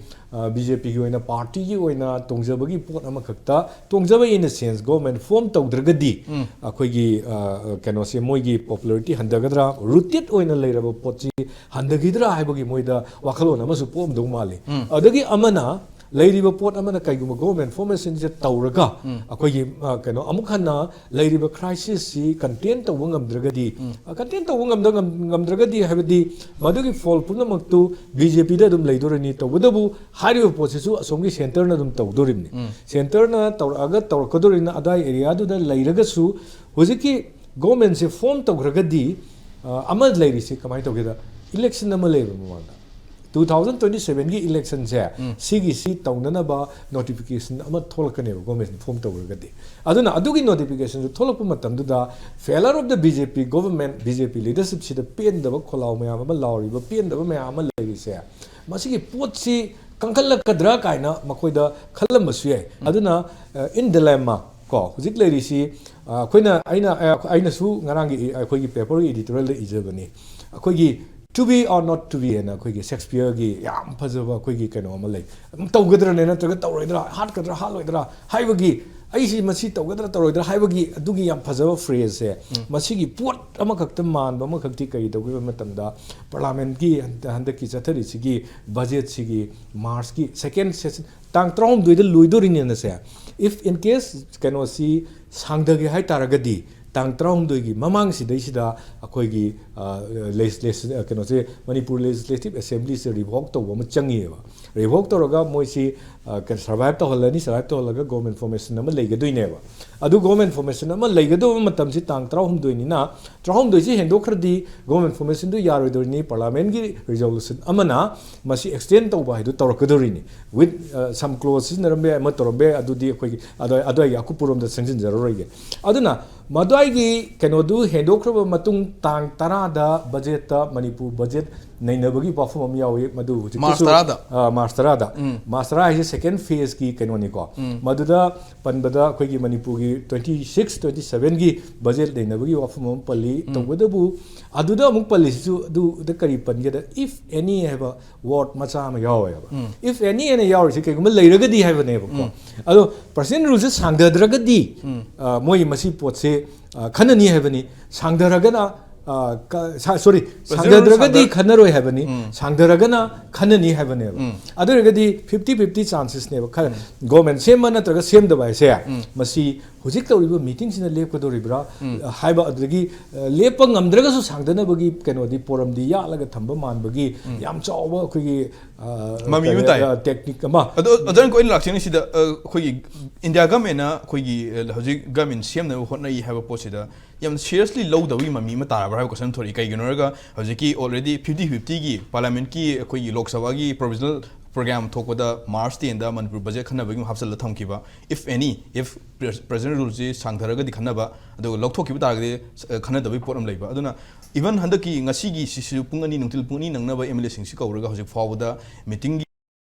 ꯕꯤ ꯖꯦ ꯄꯤꯒꯤ ꯑꯣꯏꯅ, ꯄꯥꯔꯇꯤꯒꯤ ꯑꯣꯏꯅ ꯇꯣꯡꯖꯕꯒꯤ ꯄꯣꯠ ꯑꯃꯈꯛꯇ, ꯇꯣꯡꯖꯕ in a sense, government form ꯇꯧꯗ꯭ꯔꯒꯗꯤ ꯑꯩꯈꯣꯏꯒꯤ ꯀꯩꯅꯣꯁꯦ, ꯃꯣꯏꯒꯤ ꯄꯣꯄꯨꯂꯔꯤꯇꯤ ꯍꯟꯊꯒꯗ꯭ꯔꯥ, ꯔꯨꯇꯦꯠ ꯑꯣꯏꯅ ꯂꯩꯔꯕ ꯄꯣꯠꯁꯤ ꯍꯟꯊꯈꯤꯗ꯭ꯔꯥ ꯍꯥꯏꯕꯒꯤ ꯃꯣꯏꯗ ꯋꯥꯈꯜꯂꯣꯟ ꯑꯃꯁꯨ ꯄꯣꯛꯑꯝꯗꯧ ꯃꯥꯜꯂꯤ꯫ ꯑꯗꯒꯤ ꯑꯃꯅ, ꯂꯩꯔꯤꯕ ꯄꯣꯠ ꯑꯃꯅ ꯀꯩꯒꯨꯝꯕ ꯒꯣꯔꯃꯦꯟ ꯐꯣꯔꯃꯦꯁꯟꯁꯦ ꯇꯧꯔꯒ ꯑꯩꯈꯣꯏꯒꯤ ꯀꯩꯅꯣ, ꯑꯃꯨꯛ ꯍꯟꯅ ꯂꯩꯔꯤꯕ ꯀ꯭ꯔꯥꯏꯁꯤꯁꯁꯤ ꯀꯟꯇꯦꯟ ꯇꯧꯕ ꯉꯝꯗ꯭ꯔꯒꯗꯤ, ꯀꯟꯇꯦꯟ ꯇꯧꯕ ꯉꯝꯗ-, ꯉꯝ-, ꯉꯝꯗ꯭ꯔꯒꯗꯤ ꯍꯥꯏꯕꯗꯤ ꯃꯗꯨꯒꯤ ꯐꯣꯜ ꯄꯨꯝꯅꯃꯛꯇꯨ ꯕꯤ ꯖꯦ ꯄꯤꯗ ꯑꯗꯨꯝ ꯂꯩꯗꯣꯔꯤꯅꯤ꯫ ꯇꯧꯕꯇꯕꯨ ꯍꯥꯏꯔꯤꯕ ꯄꯣꯠꯁꯤꯁꯨ ꯑꯁꯣꯝꯒꯤ ꯁꯦꯟꯇꯔꯅ ꯑꯗꯨꯝ ꯇꯧꯗꯣꯔꯤꯕꯅꯤ꯫ ꯁꯦꯟꯇꯔꯅ ꯇꯧꯔꯛꯑꯒ ꯇꯧꯔꯛꯀꯗꯣꯔꯤꯅ ꯑꯗꯥꯏ ꯑꯦꯔꯤꯌꯥꯗꯨꯗ ꯂꯩꯔꯒꯁꯨ ꯍꯧꯖꯤꯛꯀꯤ ꯒꯣꯔꯃꯦꯟꯁꯦ ꯐꯣꯝ ꯇꯧꯈ꯭ꯔꯒꯗꯤ, ꯑ, ꯑꯃ ꯂꯩꯔꯤꯁꯦ ꯀꯃꯥꯏꯅ ꯇꯧꯒꯦꯗ, ꯏꯂꯦꯛꯁꯟ ꯑꯃ ꯂꯩꯌꯦꯕ ꯃꯃꯥꯡꯗ, ꯇꯨ ꯊꯥꯎꯖꯟ ꯇ꯭ꯋꯦꯟꯇꯤ ꯁꯚꯦꯟꯒꯤ ꯏꯂꯦꯛꯁꯟꯁꯦ, ꯁꯤꯒꯤꯁꯤ ꯇꯧꯅꯅꯕ ꯅꯣꯇꯤꯐꯤꯀꯦꯁꯟ ꯑꯃ ꯊꯣꯛꯂꯛꯀꯅꯦꯕ ꯒꯣꯔꯃꯦꯟ ꯐꯣꯝ ꯇꯧꯈ꯭ꯔꯒꯗꯤ꯫ ꯑꯗꯨꯅ ꯑꯗꯨꯒꯤ ꯅꯣꯇꯤꯐꯤꯀꯦꯁꯟꯗꯨ ꯊꯣꯛꯂꯛꯄ ꯃꯇꯝꯗꯨꯗ failure of the B J P government, B J P ꯂꯤꯗꯔꯁꯤꯞꯁꯤꯗ ꯄꯦꯟꯗꯕ ꯈꯣꯜꯂꯥꯎ ꯃꯌꯥꯝ ꯑꯃ ꯂꯥꯎꯔꯤꯕ, ꯄꯦꯟꯗꯕ ꯃꯌꯥꯝ ꯑꯃ ꯂꯩꯔꯤꯁꯦ, ꯃꯁꯤꯒꯤ ꯄꯣꯠꯁꯤ ꯀꯟꯈꯠꯂꯛꯀꯗ꯭ꯔꯥ ꯀꯥꯏꯅ ꯃꯈꯣꯏꯗ ꯈꯜꯂꯝꯕꯁꯨ ꯌꯥꯏ꯫ ꯑꯗꯨꯅ, ꯑ, in dilemma, ꯀꯣ, ꯍꯧꯖꯤꯛ ꯂꯩꯔꯤꯁꯤ, ꯑ, ꯑꯩꯈꯣꯏꯅ, ꯑꯩꯅ, ꯑ, ꯑꯩꯅꯁꯨ ꯉꯔꯥꯡꯒꯤ ꯏ-, ꯑꯩꯈꯣꯏꯒꯤ ꯄꯦꯄꯔꯒꯤ ꯏꯗꯤꯇꯣꯔꯤꯌꯦꯜꯗ ꯏꯖꯕꯅꯤ꯫ ꯑꯩꯈꯣꯏꯒꯤ "To be or not to be" ꯍꯥꯏꯅ ꯑꯩꯈꯣꯏꯒꯤ ꯁꯦꯛꯁꯄꯤꯌꯔꯒꯤ ꯌꯥꯝ ꯐꯖꯕ ꯑꯩꯈꯣꯏꯒꯤ ꯀꯩꯅꯣ ꯑꯃ ꯂꯩ꯫ ꯇꯧꯒꯗ꯭ꯔꯅꯦ ꯅꯠꯇ꯭ꯔꯒ ꯇꯧꯔꯣꯏꯗ꯭ꯔꯥ, ꯍꯥꯠꯀꯗ꯭ꯔꯥ ꯍꯥꯠꯂꯣꯏꯗ꯭ꯔꯥ ꯍꯥꯏꯕꯒꯤ, ꯑꯩꯁꯤ ꯃꯁꯤ ꯇꯧꯒꯗ꯭ꯔꯥ ꯇꯧꯔꯣꯏꯗ꯭ꯔꯥ ꯍꯥꯏꯕꯒꯤ ꯑꯗꯨꯒꯤ ꯌꯥꯝ ꯐꯖꯕ ꯐ꯭ꯔꯦꯖꯁꯦ, ꯃꯁꯤꯒꯤ ꯄꯣꯠ ꯑꯃꯈꯛꯇ ꯃꯥꯟꯕ ꯑꯃꯈꯛꯇꯤ ꯀꯔꯤ ꯇꯧꯒꯦ ꯍꯥꯏꯕ ꯃꯇꯝꯗ, ꯄꯥꯔꯂꯥꯃꯦꯟꯠꯀꯤ ꯍꯟꯗꯛ-, ꯍꯟꯗꯛꯀꯤ ꯆꯠꯊꯔꯤꯁꯤꯒꯤ ꯕꯖꯦꯠꯁꯤꯒꯤ ꯃꯥꯔꯆꯀꯤ ꯁꯦꯀꯦꯟ ꯁꯦꯁꯟ, ꯇꯥꯡ ꯇꯔꯥꯍꯨꯝꯗꯣꯏꯗ ꯂꯣꯏꯗꯣꯔꯤꯅꯦꯅꯁꯦ, if in case ꯀꯩꯅꯣꯁꯤ ꯁꯥꯡꯊꯒꯦ ꯍꯥꯏꯇꯥꯔꯒꯗꯤ, ꯇꯥꯡ ꯇꯔꯥꯍꯨꯝꯗꯣꯏꯒꯤ ꯃꯃꯥꯡꯁꯤꯗꯩꯁꯤꯗ ꯑꯩꯈꯣꯏꯒꯤ, ꯑ, ꯂꯦꯖꯤꯁꯂꯦꯁꯟ, ꯑ, ꯀꯩꯅꯣꯁꯦ, ꯃꯅꯤꯄꯨꯔ ꯂꯦꯖꯤꯁꯂꯦꯇꯤꯚ ꯑꯦꯁꯦꯝꯕ꯭ꯂꯤꯁꯦ ꯔꯤꯚꯣꯛ ꯇꯧꯕ ꯑꯃ ꯆꯪꯉꯤꯑꯕ꯫ ꯔꯤꯚꯣꯛ ꯇꯧꯔꯒ ꯃꯣꯏꯁꯤ, ꯑ, ꯀ-, ꯁꯔꯚꯥꯏꯚ ꯇꯧꯍꯜꯂꯅꯤ, ꯁꯔꯚꯥꯏꯚ ꯇꯧꯍꯜꯂꯒ ꯒꯣꯔꯃꯦꯟ ꯐꯣꯔꯃꯦꯁꯟ ꯑꯃ ꯂꯩꯒꯗꯣꯏꯅꯦꯕ꯫ ꯑꯗꯨ ꯒꯣꯔꯃꯦꯟ ꯐꯣꯔꯃꯦꯁꯟ ꯑꯃ ꯂꯩꯒꯗꯧꯕ ꯃꯇꯝꯁꯤ ꯇꯥꯡ ꯇꯔꯥꯍꯨꯝꯗꯣꯏꯅꯤꯅ, ꯇꯔꯥꯍꯨꯝꯗꯣꯏꯁꯤ ꯍꯦꯟꯗꯣꯛꯈ꯭ꯔꯗꯤ ꯒꯣꯔꯃꯦꯟ ꯐꯣꯔꯃꯦꯁꯟꯗꯨ ꯌꯥꯔꯣꯏꯗꯣꯏꯅꯤ, ꯄꯥꯔꯂꯥꯃꯦꯟꯒꯤ ꯔꯤꯖꯣꯂꯨꯁꯟ ꯑꯃꯅ ꯃꯁꯤ ꯑꯦꯛꯁꯇꯦꯟ ꯇꯧꯕ ꯍꯥꯏꯗꯨ ꯇꯧꯔꯛꯀꯗꯧꯔꯤꯅꯤ꯫ With, ꯑ, some clause ꯁꯤꯖꯤꯟꯅꯔꯝꯕ ꯌꯥꯏ, ꯑꯃ ꯇꯧꯔꯝꯕ ꯌꯥꯏ, ꯑꯗꯨꯗꯤ ꯑꯩꯈꯣꯏꯒꯤ ꯑꯗꯨꯋꯥꯏ-, ꯑꯗꯨꯋꯥꯏꯒꯤ ꯑꯀꯨꯞꯄꯔꯣꯝꯗ ꯆꯪꯁꯤꯟꯖꯔꯔꯣꯏꯒꯦ꯫ ꯑꯗꯨꯅ ꯃꯗꯨꯋꯥꯏꯒꯤ ꯀꯩꯅꯣꯗꯨ ꯍꯦꯟꯗꯣꯛꯈ꯭ꯔꯕ ꯃꯇꯨꯡ ꯇꯥꯡ ꯇꯔꯥꯗ ꯕꯖꯦꯠꯇ, ꯃꯅꯤꯄꯨꯔ ꯕꯖꯦꯠ ꯅꯩꯅꯕꯒꯤ ꯋꯥꯐꯝ ꯑꯃ ꯌꯥꯎꯏ꯫ ꯃꯗꯨ ꯍꯧꯖꯤꯛꯇꯁꯨ, ꯃꯥꯔꯆ ꯇꯔꯥꯗ꯫ ꯑ, ꯃꯥꯔꯆ ꯇꯔꯥꯗ, ꯃꯥꯔꯆ ꯇꯔꯥ ꯍꯥꯏꯁꯦ ꯁꯦꯀꯦꯟ ꯐꯦꯖꯀꯤ ꯀꯩꯅꯣꯅꯤꯀꯣ꯫ ꯃꯗꯨꯗ ꯄꯟꯕꯗ ꯑꯩꯈꯣꯏꯒꯤ ꯃꯅꯤꯄꯨꯔꯒꯤ ꯇ꯭ꯋꯦꯟꯇꯤ ꯁꯤꯛꯁ, ꯇ꯭ꯋꯦꯟꯇꯤ ꯁꯚꯦꯟꯒꯤ ꯕꯖꯦꯠ ꯅꯩꯅꯕꯒꯤ ꯋꯥꯐꯝ ꯑꯃ ꯄꯜꯂꯤ꯫ ꯇꯧꯕꯇꯕꯨ ꯑꯗꯨꯗ ꯑꯃꯨꯛ ꯄꯜꯂꯤꯁꯤꯁꯨ, ꯑꯗꯨꯗ ꯀꯔꯤ ꯄꯟꯒꯦꯗ, "if any" ꯍꯥꯏꯕ ꯋꯥꯔꯗ ꯃꯆꯥ ꯑꯃ ꯌꯥꯎꯋꯦꯕ꯫ "If any" ꯍꯥꯏꯅ ꯌꯥꯎꯔꯤꯁꯤ ꯀꯩꯒꯨꯝꯕ ꯂꯩꯔꯒꯗꯤ ꯍꯥꯏꯕꯅꯦꯕꯀꯣ꯫ ꯑꯗꯣ ꯄ꯭ꯔꯁꯤꯗꯦꯟ ꯔꯨꯜꯁꯦ ꯁꯥꯡꯊꯗ꯭ꯔꯒꯗꯤ, ꯑ, ꯃꯣꯏ ꯃꯁꯤ ꯄꯣꯠꯁꯦ, ꯑ, ꯈꯟꯅꯅꯤ ꯍꯥꯏꯕꯅꯤ꯫ ꯁꯥꯡꯊꯔꯒꯅ, ꯑ, ꯀ-, ꯁꯥ-, ꯁꯣꯔꯤ, ꯄ꯭ꯔꯁꯤꯗꯦꯟ ꯔꯨꯜ ꯁꯥꯡꯊꯗ꯭ꯔꯒꯗꯤ ꯁꯥꯡꯊ- ꯈꯟꯅꯔꯣꯏ ꯍꯥꯏꯕꯅꯤ꯫ ꯁꯥꯡꯊꯔꯒꯅ ꯈꯟꯅꯅꯤ ꯍꯥꯏꯕꯅꯦꯕ꯫ ꯑꯗꯨ ꯑꯣꯏꯔꯒꯗꯤ ꯐꯤꯐꯇꯤ ꯐꯤꯐꯇꯤ ꯆꯥꯟꯁꯦꯁꯅꯦꯕ꯫ ꯈꯔ ꯒꯣꯔꯃꯦꯟ ꯁꯦꯝꯕ ꯅꯠꯇ꯭ꯔꯒ ꯁꯦꯝꯗꯕ ꯍꯥꯏꯁꯦ, ꯃꯁꯤ ꯍꯧꯖꯤꯛ ꯇꯧꯔꯤꯕ ꯃꯤꯇꯤꯡꯁꯤꯅ ꯂꯦꯞꯀꯗꯧꯔꯤꯕ꯭ꯔꯥ ꯍꯥꯏꯕ, ꯑꯗꯨꯗꯒꯤ, ꯑ, ꯂꯦꯞꯄ ꯉꯝꯗ꯭ꯔꯒꯁꯨ ꯁꯥꯡꯊꯅꯕꯒꯤ ꯀꯩꯅꯣꯗꯤ, ꯄꯣꯔꯝꯗꯤ ꯌꯥꯠꯂꯒ ꯊꯝꯕ ꯃꯥꯟꯕꯒꯤ ꯌꯥꯝ ꯆꯥꯎꯕ ꯑꯩꯈꯣꯏꯒꯤ, ꯑ, ꯃꯃꯤ ꯑꯃ ꯀꯔꯤ, ꯇꯥꯏ꯫ ꯑ, ꯇꯦꯛꯅꯤꯛ ꯑꯃ꯫ ꯑꯗꯣ ꯑꯣꯖꯥ, ꯑꯩꯈꯣꯏꯅ ꯂꯥꯛꯆꯅꯤꯡꯉꯤꯁꯤꯗ, ꯑ, ꯑꯩꯈꯣꯏꯒꯤ ꯏꯟꯗꯤꯌꯥ ꯒꯃꯦꯟꯅ ꯑꯩꯈꯣꯏꯒꯤ, ꯑ, ꯍꯧꯖꯤꯛ ꯒꯃꯦꯟ ꯁꯦꯝꯅꯕ ꯍꯣꯠꯅꯔꯤ ꯍꯥꯏꯕ ꯄꯣꯠꯁꯤꯗ ꯌꯥꯝ ꯁꯤꯔꯤꯌꯁꯂꯤ ꯂꯧꯗꯕꯒꯤ ꯃꯃꯤ ꯑꯃ ꯇꯥꯔꯕ꯭ꯔꯥ ꯍꯥꯏꯕ ꯀꯣꯏꯁꯟ ꯊꯣꯛꯂꯛꯏ꯫ ꯀꯩꯒꯤꯅꯣ ꯍꯥꯏꯔꯒ ꯍꯧꯖꯤꯛꯀꯤ ꯑꯣꯜꯔꯦꯗꯤ ꯐꯤꯐꯇꯤ ꯐꯤꯐꯇꯤꯒꯤ ꯄꯥꯔꯂꯤꯌꯥꯃꯦꯟꯠꯀꯤ, ꯑꯩꯈꯣꯏꯒꯤ ꯂꯣꯛ ꯁꯚꯥꯒꯤ ꯄ꯭ꯔꯣꯕꯤꯖꯅꯦꯜ ꯄ꯭ꯔꯣꯒ꯭ꯔꯥꯝ ꯊꯣꯛꯄꯗ ꯃꯥꯔꯆ ꯇꯦꯟꯗ ꯃꯅꯤꯄꯨꯔ ꯕꯖꯦꯠ ꯈꯟꯅꯕꯒꯤ ꯑꯃ ꯍꯥꯞꯆꯤꯜꯂ ꯊꯝꯈꯤꯕ, "if any", if ꯄ꯭ꯔ-, ꯄ꯭ꯔꯁꯤꯗꯦꯟ ꯔꯨꯜꯁꯤ ꯁꯥꯡꯊꯔꯒꯗꯤ ꯈꯟꯅꯕ, ꯑꯗꯨꯒ ꯂꯧꯊꯣꯛꯈꯤꯕ ꯇꯥꯔꯒꯗꯤ, ꯑ, ꯈꯟꯅꯗꯕꯒꯤ ꯄꯣꯠ ꯑꯃ ꯂꯩꯕ꯫ ꯑꯗꯨꯅ ꯏꯚꯟ ꯍꯟꯗꯛꯀꯤ ꯉꯁꯤꯒꯤ ꯁꯤꯁꯨ ꯄꯨꯡ ꯑꯅꯤ, ꯅꯨꯡꯊꯤꯜ ꯄꯨꯡ ꯑꯅꯤ ꯅꯪꯅꯕ ꯑꯦꯝ ꯑꯦꯜ ꯑꯦꯁꯤꯡꯁꯤ ꯀꯧꯔꯒ ꯍꯧꯖꯤꯛ ꯐꯥꯎꯕꯗ ꯃꯤꯇꯤꯡꯒꯤ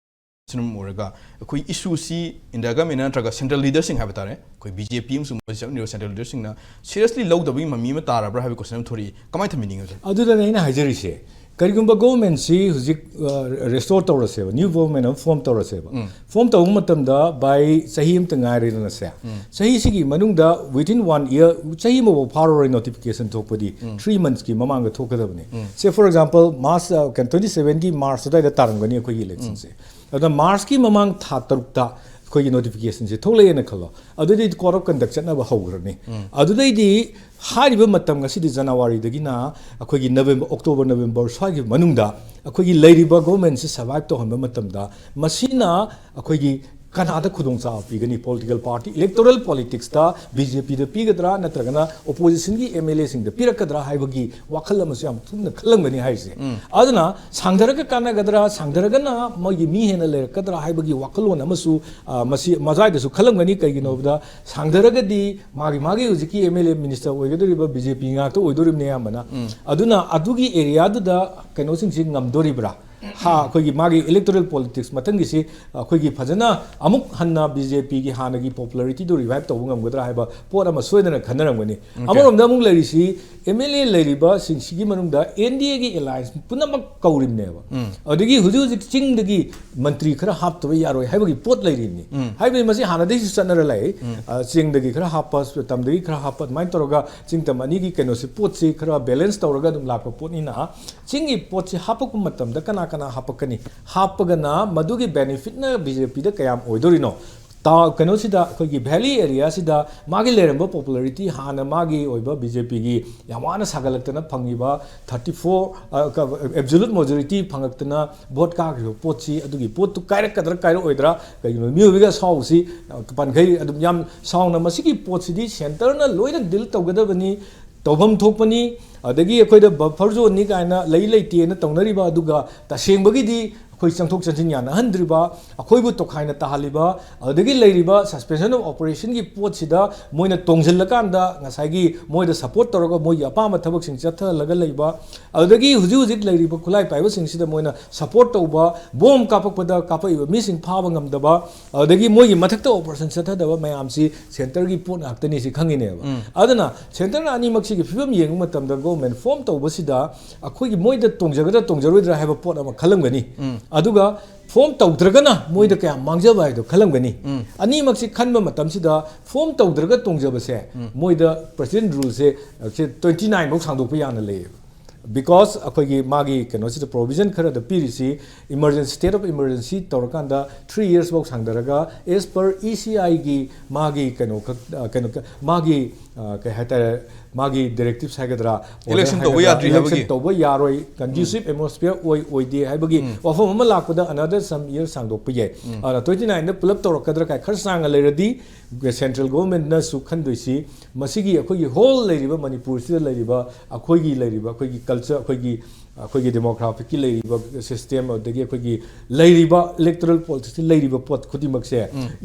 ꯁꯤꯅ ꯃꯔꯝ ꯑꯣꯏꯔꯒ ꯑꯩꯈꯣꯏ ꯏꯁꯨꯁꯤ ꯏꯟꯗꯤꯌꯥ ꯒꯃꯦꯟꯅ ꯅꯠꯇ꯭ꯔꯒ ꯁꯦꯟꯇ꯭ꯔꯦꯜ ꯂꯤꯗꯔꯁꯤꯡ ꯍꯥꯏꯕ ꯇꯥꯔꯦ, ꯑꯩꯈꯣꯏ ꯕꯤ ꯖꯦ ꯄꯤ ꯑꯃꯁꯨꯡ ꯃꯣꯏ ꯆꯠꯃꯤꯟꯅꯔꯤꯕ ꯁꯦꯟꯇ꯭ꯔꯦꯜ ꯂꯤꯗꯔꯁꯤꯡꯅ ꯁꯤꯔꯤꯌꯁꯂꯤ ꯂꯧꯗꯕꯒꯤ ꯃꯃꯤ ꯑꯃ ꯇꯥꯔꯕ꯭ꯔꯥ ꯍꯥꯏꯕ ꯀꯣꯏꯁꯟ ꯑꯃ ꯊꯣꯔꯛꯏ꯫ ꯀꯃꯥꯏꯅ ꯊꯝꯕꯤꯅꯤꯡꯉꯤ, ꯑꯣꯖꯥ? ꯑꯗꯨꯗꯅꯦ ꯑꯩꯅ ꯍꯥꯏꯖꯔꯤꯁꯦ, ꯀꯔꯤꯒꯨꯝꯕ ꯒꯣꯚꯔꯃꯦꯟꯁꯤ ꯍꯧꯖꯤꯛ, ꯑ, ꯔꯦꯁꯇꯣꯔ ꯇꯧꯔꯁꯦꯕ, ꯅ꯭ꯌꯨ ꯒꯣꯚꯔꯃꯦꯟ ꯑꯃ ꯐꯣꯔꯝ ꯇꯧꯔꯁꯦꯕ, ꯐꯣꯔꯝ ꯇꯧꯕ ꯃꯇꯝꯗ by ꯆꯍꯤ ꯑꯃꯇ ꯉꯥꯏꯔꯦꯗꯅꯁꯦ, ꯆꯍꯤꯁꯤꯒꯤ ꯃꯅꯨꯡꯗ within one year, ꯆꯍꯤ ꯑꯃꯐꯥꯎ ꯐꯥꯔꯔꯣꯏ ꯅꯣꯇꯤꯐꯤꯀꯦꯁꯟ ꯊꯣꯛꯄꯗꯤ, ꯊ꯭ꯔꯤ ꯃꯟꯊꯁꯀꯤ ꯃꯃꯥꯡꯗ ꯊꯣꯛꯀꯗꯕꯅꯤ꯫ ꯁꯦ, ꯐꯣꯔ ꯑꯦꯛꯖꯥꯝꯄꯜ, ꯃꯥꯔꯆ, ꯑ, ꯀꯩꯅꯣ, ꯇ꯭ꯋꯦꯟꯇꯤ ꯁꯚꯦꯟꯒꯤ ꯃꯥꯔꯆ ꯑꯗꯨꯋꯥꯏꯗ ꯇꯥꯔꯝꯒꯅꯤ ꯑꯩꯈꯣꯏꯒꯤ ꯏꯂꯦꯛꯁꯟꯁꯦ꯫ ꯑꯗꯨꯅ ꯃꯥꯔꯆꯀꯤ ꯃꯃꯥꯡ ꯊꯥ ꯇꯔꯨꯛꯇ ꯑꯩꯈꯣꯏꯒꯤ ꯅꯣꯇꯤꯐꯤꯀꯦꯁꯟꯁꯦ ꯊꯣꯛꯂꯛꯑꯦꯅ ꯈꯜꯂꯣ, ꯑꯗꯨꯗꯩꯗꯤ code of conduct ꯆꯠꯅꯕ ꯍꯧꯈ꯭ꯔꯅꯤ꯫ ꯑꯗꯨꯗꯩꯗꯤ ꯍꯥꯏꯔꯤꯕ ꯃꯇꯝ ꯉꯁꯤꯗꯤ ꯖꯅꯋꯥꯔꯤꯗꯒꯤꯅ ꯑꯩꯈꯣꯏꯒꯤ ꯅꯕꯦꯝꯕꯔ, ꯑꯣꯛꯇꯣꯕꯔ, ꯅꯕꯦꯝꯕꯔ ꯁ꯭ꯋꯥꯏꯒꯤ ꯃꯅꯨꯡꯗ ꯑꯩꯈꯣꯏꯒꯤ ꯂꯩꯔꯤꯕ ꯒꯣꯚꯔꯃꯦꯟꯁꯤ ꯁꯔꯚꯥꯏꯚ ꯇꯧꯍꯟꯕ ꯃꯇꯝꯗ, ꯃꯁꯤꯅ ꯑꯩꯈꯣꯏꯒꯤ ꯀꯅꯥꯗ ꯈꯨꯗꯣꯡꯆꯥꯕ ꯄꯤꯒꯅꯤ? ꯄꯣꯂꯤꯇꯤꯀꯦꯜ ꯄꯥꯔꯇꯤ, ꯏꯂꯦꯛꯇꯣꯔꯦꯜ ꯄꯣꯂꯤꯇꯤꯛꯁꯇ ꯕꯤ ꯖꯦ ꯄꯤꯗ ꯄꯤꯒꯗ꯭ꯔꯥ, ꯅꯠꯇ꯭ꯔꯒꯅ ꯑꯣꯄꯣꯖꯤꯁꯟꯒꯤ ꯑꯦꯝ ꯑꯦꯜ ꯑꯦꯁꯤꯡꯗ ꯄꯤꯔꯛꯀꯗ꯭ꯔꯥ ꯍꯥꯏꯕꯒꯤ ꯋꯥꯈꯜ ꯑꯃꯁꯨ ꯌꯥꯝ ꯊꯨꯅ ꯈꯜꯂꯝꯒꯅꯤ ꯍꯥꯏꯔꯤꯁꯦ꯫ ꯑꯗꯨꯅ ꯁꯥꯡꯊꯔꯒ ꯀꯥꯟꯅꯒꯗ꯭ꯔꯥ, ꯁꯥꯡꯊꯔꯒꯅ ꯃꯣꯏꯒꯤ ꯃꯤ ꯍꯦꯟꯅ ꯂꯩꯔꯛꯀꯗ꯭ꯔꯥ ꯍꯥꯏꯕꯒꯤ ꯋꯥꯈꯜꯂꯣꯟ ꯑꯃꯁꯨ, ꯑ, ꯃꯁꯤ ꯃꯖꯥꯏꯗꯁꯨ ꯈꯜꯂꯝꯒꯅꯤ꯫ ꯀꯩꯒꯤꯅꯣ ꯍꯥꯏꯕꯗ ꯁꯥꯡꯊꯔꯒꯗꯤ ꯃꯥꯒꯤ, ꯃꯥꯒꯤ ꯍꯧꯖꯤꯛꯀꯤ ꯑꯦꯝ ꯑꯦꯜ ꯑꯦ ꯃꯤꯅꯤꯁꯇꯔ ꯑꯣꯏꯒꯗꯧꯔꯤꯕ ꯕꯤ ꯖꯦ ꯄꯤ ꯉꯥꯛꯇ ꯑꯣꯏꯗꯣꯔꯤꯕꯅꯤ ꯑꯌꯥꯝꯕꯅ꯫ ꯑꯗꯨꯅ ꯑꯗꯨꯒꯤ ꯑꯦꯔꯤꯌꯥꯗꯨꯗ ꯀꯩꯅꯣꯁꯤꯡꯁꯤ ꯉꯝꯗꯣꯔꯤꯕ꯭ꯔꯥ? ꯍꯥ, ꯑꯩꯈꯣꯏꯒꯤ ꯃꯥꯒꯤ ꯏꯂꯦꯛꯇꯣꯔꯦꯜ ꯄꯣꯂꯤꯇꯤꯛꯁ ꯃꯊꯪꯒꯤꯁꯤ ꯑꯩꯈꯣꯏꯒꯤ ꯐꯖꯅ ꯑꯃꯨꯛ ꯍꯟꯅ ꯕꯤ ꯖꯦ ꯄꯤꯒꯤ ꯍꯥꯟꯅꯒꯤ ꯄꯣꯄꯨꯂꯔꯤꯇꯤꯗꯨ ꯔꯤꯚꯥꯏꯚ ꯇꯧꯕ ꯉꯝꯒꯗ꯭ꯔꯥ ꯍꯥꯏꯕ ꯄꯣꯠ ꯑꯃ ꯁꯣꯏꯗꯅ ꯈꯟꯅꯔꯝꯒꯅꯤ꯫ ꯑꯃꯔꯣꯝꯗ ꯑꯃꯨꯛ ꯂꯩꯔꯤꯁꯤ ꯑꯦꯝ ꯑꯦꯜ ꯑꯦ ꯂꯩꯔꯤꯕꯁꯤꯡꯁꯤꯒꯤ ꯃꯅꯨꯡꯗ ꯑꯦꯟ ꯗꯤ ꯑꯦꯒꯤ ꯑꯦꯂꯥꯏꯟꯁ ꯄꯨꯝꯅꯃꯛ ꯀꯧꯔꯤꯕꯅꯦꯕ꯫ ꯑꯗꯒꯤ ꯍꯧꯖꯤꯛ ꯍꯧꯖꯤꯛ ꯆꯤꯡꯗꯒꯤ ꯃꯟꯇ꯭ꯔꯤ ꯈꯔ ꯍꯥꯞꯇꯕ ꯌꯥꯔꯣꯏ ꯍꯥꯏꯕꯒꯤ ꯄꯣꯠ ꯂꯩꯔꯤꯕꯅꯤ꯫ ꯍꯥꯏꯕꯗꯤ ꯃꯁꯤ ꯍꯥꯟꯅꯗꯒꯤꯁꯨ ꯆꯠꯅꯔ ꯂꯩ꯫ ꯑ, ꯆꯤꯡꯗꯒꯤ ꯈꯔ ꯍꯥꯞꯄ, ꯇꯝꯗꯒꯤ ꯈꯔ ꯍꯥꯞꯄ, ꯑꯗꯨꯃꯥꯏꯅ ꯇꯧꯔꯒ ꯆꯤꯡ ꯇꯝ ꯑꯅꯤꯒꯤ ꯀꯩꯅꯣꯁꯤ, ꯄꯣꯠꯁꯤ ꯈꯔ ꯕꯦꯂꯦꯟꯁ ꯇꯧꯔꯒ ꯑꯗꯨꯝ ꯂꯥꯛꯄ ꯄꯣꯠꯅꯤꯅ, ꯆꯤꯡꯒꯤ ꯄꯣꯠꯁꯤ ꯍꯥꯞꯄꯛꯄ ꯃꯇꯝꯗ ꯀꯅꯥ ꯀꯅꯥ ꯍꯥꯞꯄꯛꯀꯅꯤ? ꯍꯥꯞꯄꯒꯅ ꯃꯗꯨꯒꯤ ꯕꯦꯅꯤꯐꯤꯠꯅ ꯕꯤ ꯖꯦ ꯄꯤꯗ ꯀꯌꯥꯝ ꯑꯣꯏꯗꯣꯔꯤꯅꯣ? ꯇꯥ-, ꯀꯩꯅꯣꯁꯤꯗ, ꯑꯩꯈꯣꯏꯒꯤ ꯚꯦꯂꯤ ꯑꯦꯔꯤꯌꯥꯁꯤꯗ ꯃꯥꯒꯤ ꯂꯩꯔꯝꯕ ꯄꯣꯄꯨꯂꯔꯤꯇꯤ, ꯍꯥꯟꯅ ꯃꯥꯒꯤ ꯑꯣꯏꯕ ꯕꯤ ꯖꯦ ꯄꯤꯒꯤ ꯌꯥꯝ ꯋꯥꯅ ꯁꯥꯒꯠꯂꯛꯇꯅ ꯐꯪꯉꯤꯕ ꯊꯥꯔꯇꯤ ꯐꯣꯔ, ꯑ, ꯀ-, ꯑꯦꯕꯁꯣꯂꯨꯠ ꯃꯦꯖꯣꯔꯤꯇꯤ ꯐꯪꯉꯛꯇꯅ ꯚꯣꯠ ꯀꯥꯈ꯭ꯔꯤꯕ ꯄꯣꯠꯁꯤ, ꯑꯗꯨꯒꯤ ꯄꯣꯠꯇꯨ ꯀꯥꯏꯔꯛꯀꯗ꯭ꯔꯥ ꯀꯥꯏꯔꯛꯑꯣꯏꯗ꯭ꯔꯥ? ꯀꯩꯒꯤꯅꯣ, ꯃꯤꯑꯣꯏꯕꯒꯤ ꯑꯁꯥꯎꯕꯁꯤ, ꯑ, ꯄꯟꯈꯩ ꯑꯗꯨꯝ ꯌꯥꯝ ꯁꯥꯎꯅ, ꯃꯁꯤꯒꯤ ꯄꯣꯠꯁꯤꯗꯤ ꯁꯦꯟꯇꯔꯅ ꯂꯣꯏꯅ ꯗꯤꯜ ꯇꯧꯒꯗꯕꯅꯤ, ꯇꯧꯐꯝ ꯊꯣꯛꯄꯅꯤ꯫ ꯑꯗꯒꯤ ꯑꯩꯈꯣꯏꯗ ꯕꯐꯔ ꯖꯣꯟꯅꯤ ꯀꯥꯏꯅ ꯂꯩ ꯂꯩꯇꯦꯅ ꯇꯧꯅꯔꯤꯕ, ꯑꯗꯨꯒ ꯇꯁꯦꯡꯕꯒꯤ ꯑꯩꯈꯣꯏ ꯆꯪꯊꯣꯛ ꯆꯪꯁꯤꯟ ꯌꯥꯅꯍꯟꯗ꯭ꯔꯤꯕ, ꯑꯩꯈꯣꯏꯕꯨ ꯇꯣꯈꯥꯏꯅ ꯇꯥꯍꯜꯂꯤꯕ, ꯑꯗꯨꯗꯒꯤ ꯂꯩꯔꯤꯕ suspension of operationꯒꯤ ꯄꯣꯠꯁꯤꯗ ꯃꯣꯏꯅ ꯇꯣꯡꯁꯤꯜꯂꯀꯥꯟꯗ ꯉꯁꯥꯏꯒꯤ ꯃꯣꯏꯗ support ꯇꯧꯔꯒ ꯃꯣꯏꯒꯤ ꯑꯄꯥꯝꯕ ꯊꯕꯛꯁꯤꯡ ꯆꯠꯊꯍꯜꯂꯒ ꯂꯩꯕ, ꯑꯗꯨꯗꯒꯤ ꯍꯧꯖꯤꯛ ꯍꯧꯖꯤꯛ ꯂꯩꯔꯤꯕ ꯈꯨꯠꯂꯥꯏ ꯄꯥꯏꯕꯁꯤꯡꯁꯤꯗ ꯃꯣꯏꯅ support ꯇꯧꯕ, ꯕꯣꯝ ꯀꯥꯞꯄꯛꯄꯗ ꯀꯥꯞꯄꯛꯏꯕ ꯃꯤꯁꯤꯡ ꯐꯥꯕ ꯉꯝꯗꯕ, ꯑꯗꯨꯗꯒꯤ ꯃꯣꯏꯒꯤ ꯃꯊꯛꯇ operation ꯆꯠꯊꯗꯕ ꯃꯌꯥꯝꯁꯤ centreꯒꯤ ꯄꯣꯠ ꯉꯥꯛꯇꯅꯤ ꯁꯤ ꯈꯪꯉꯤꯅꯦꯕ꯫ ꯑꯗꯨꯅ centreꯅ ꯑꯅꯤꯃꯛꯁꯤꯒꯤ ꯐꯤꯕꯝ ꯌꯦꯡꯕ ꯃꯇꯝꯗ government form ꯇꯧꯕꯁꯤꯗ ꯑꯩꯈꯣꯏꯒꯤ ꯃꯣꯏꯗ ꯇꯣꯡꯖꯒꯗ꯭ꯔꯥ ꯇꯣꯡꯖꯔꯣꯏꯗ꯭ꯔꯥ ꯍꯥꯏꯕ ꯄꯣꯠ ꯑꯃ ꯈꯜꯂꯝꯒꯅꯤ꯫ ꯑꯗꯨꯒ form ꯇꯧꯗ꯭ꯔꯒꯅ ꯃꯣꯏꯗ ꯀꯌꯥꯝ ꯃꯥꯡꯖꯕ ꯍꯥꯏꯗꯣ ꯈꯜꯂꯝꯒꯅꯤ꯫ ꯑꯅꯤꯃꯛꯁꯤ ꯈꯟꯕ ꯃꯇꯝꯁꯤꯗ form ꯇꯧꯗ꯭ꯔꯒ ꯇꯣꯡꯖꯕꯁꯦ, ꯃꯣꯏꯗ president ruleꯁꯦ, ꯁꯦ twenty nine ꯐꯥꯎ ꯁꯥꯡꯗꯣꯛꯄ ꯌꯥꯅ ꯂꯩꯌꯦꯕ꯫ Because ꯑꯩꯈꯣꯏꯒꯤ ꯃꯥꯒꯤ ꯀꯩꯅꯣꯁꯤꯗ provision ꯈꯔꯗ ꯄꯤꯔꯤꯁꯤ, emergency, state of emergency ꯇꯧꯔꯀꯥꯟꯗ three years ꯐꯥꯎ ꯁꯥꯡꯊꯔꯒ, as per E C Iꯒꯤ ꯃꯥꯒꯤ ꯀꯩꯅꯣ ꯈꯛ, ꯑ, ꯀꯩꯅꯣ ꯈꯛ, ꯃꯥꯒꯤ, ꯑ, ꯀꯩ ꯍꯥꯏꯇꯥꯔꯦ, ꯃꯥꯒꯤ ꯗꯥꯏꯔꯦꯛꯇꯤꯞꯁ ꯍꯥꯏꯒꯗ꯭ꯔꯥ, order Election ꯇꯧꯕ ꯍꯥꯏꯒꯗ꯭ꯔꯥ, ꯌꯥꯗ꯭ꯔꯤ election ꯍꯥꯏꯕꯒꯤ? ꯇꯧꯕ ꯌꯥꯔꯣꯏ, conducive atmosphere ꯑꯣꯏ ꯑꯣꯏꯗꯦ ꯍꯥꯏꯕꯒꯤ ꯋꯥꯐꯝ ꯑꯃ ꯂꯥꯛꯄꯗ another some year ꯁꯥꯡꯗꯣꯛꯄ ꯌꯥꯏ꯫ ꯑꯗꯨꯅ twenty nine ꯗ ꯄꯨꯂꯞ ꯇꯧꯔꯛꯀꯗ꯭ꯔꯥ ꯀꯥꯏ ꯈꯔ ꯁꯥꯡꯅ ꯂꯩꯔꯗꯤ central government ꯅꯁꯨ ꯈꯟꯗꯣꯏꯁꯤ, ꯃꯁꯤꯒꯤ ꯑꯩꯈꯣꯏꯒꯤ whole ꯂꯩꯔꯤꯕ ꯃꯅꯤꯄꯨꯔꯁꯤꯗ ꯂꯩꯔꯤꯕ ꯑꯩꯈꯣꯏꯒꯤ ꯂꯩꯔꯤꯕ ꯑꯩꯈꯣꯏꯒꯤ culture, ꯑꯩꯈꯣꯏꯒꯤ ꯑꯩꯈꯣꯏꯒꯤ demographic ꯀꯤ ꯂꯩꯔꯤꯕ system, ꯑꯗꯒꯤ ꯑꯩꯈꯣꯏꯒꯤ ꯂꯩꯔꯤꯕ electoral politics ꯇ ꯂꯩꯔꯤꯕ ꯄꯣꯠ ꯈꯨꯗꯤꯡꯃꯛꯁꯦ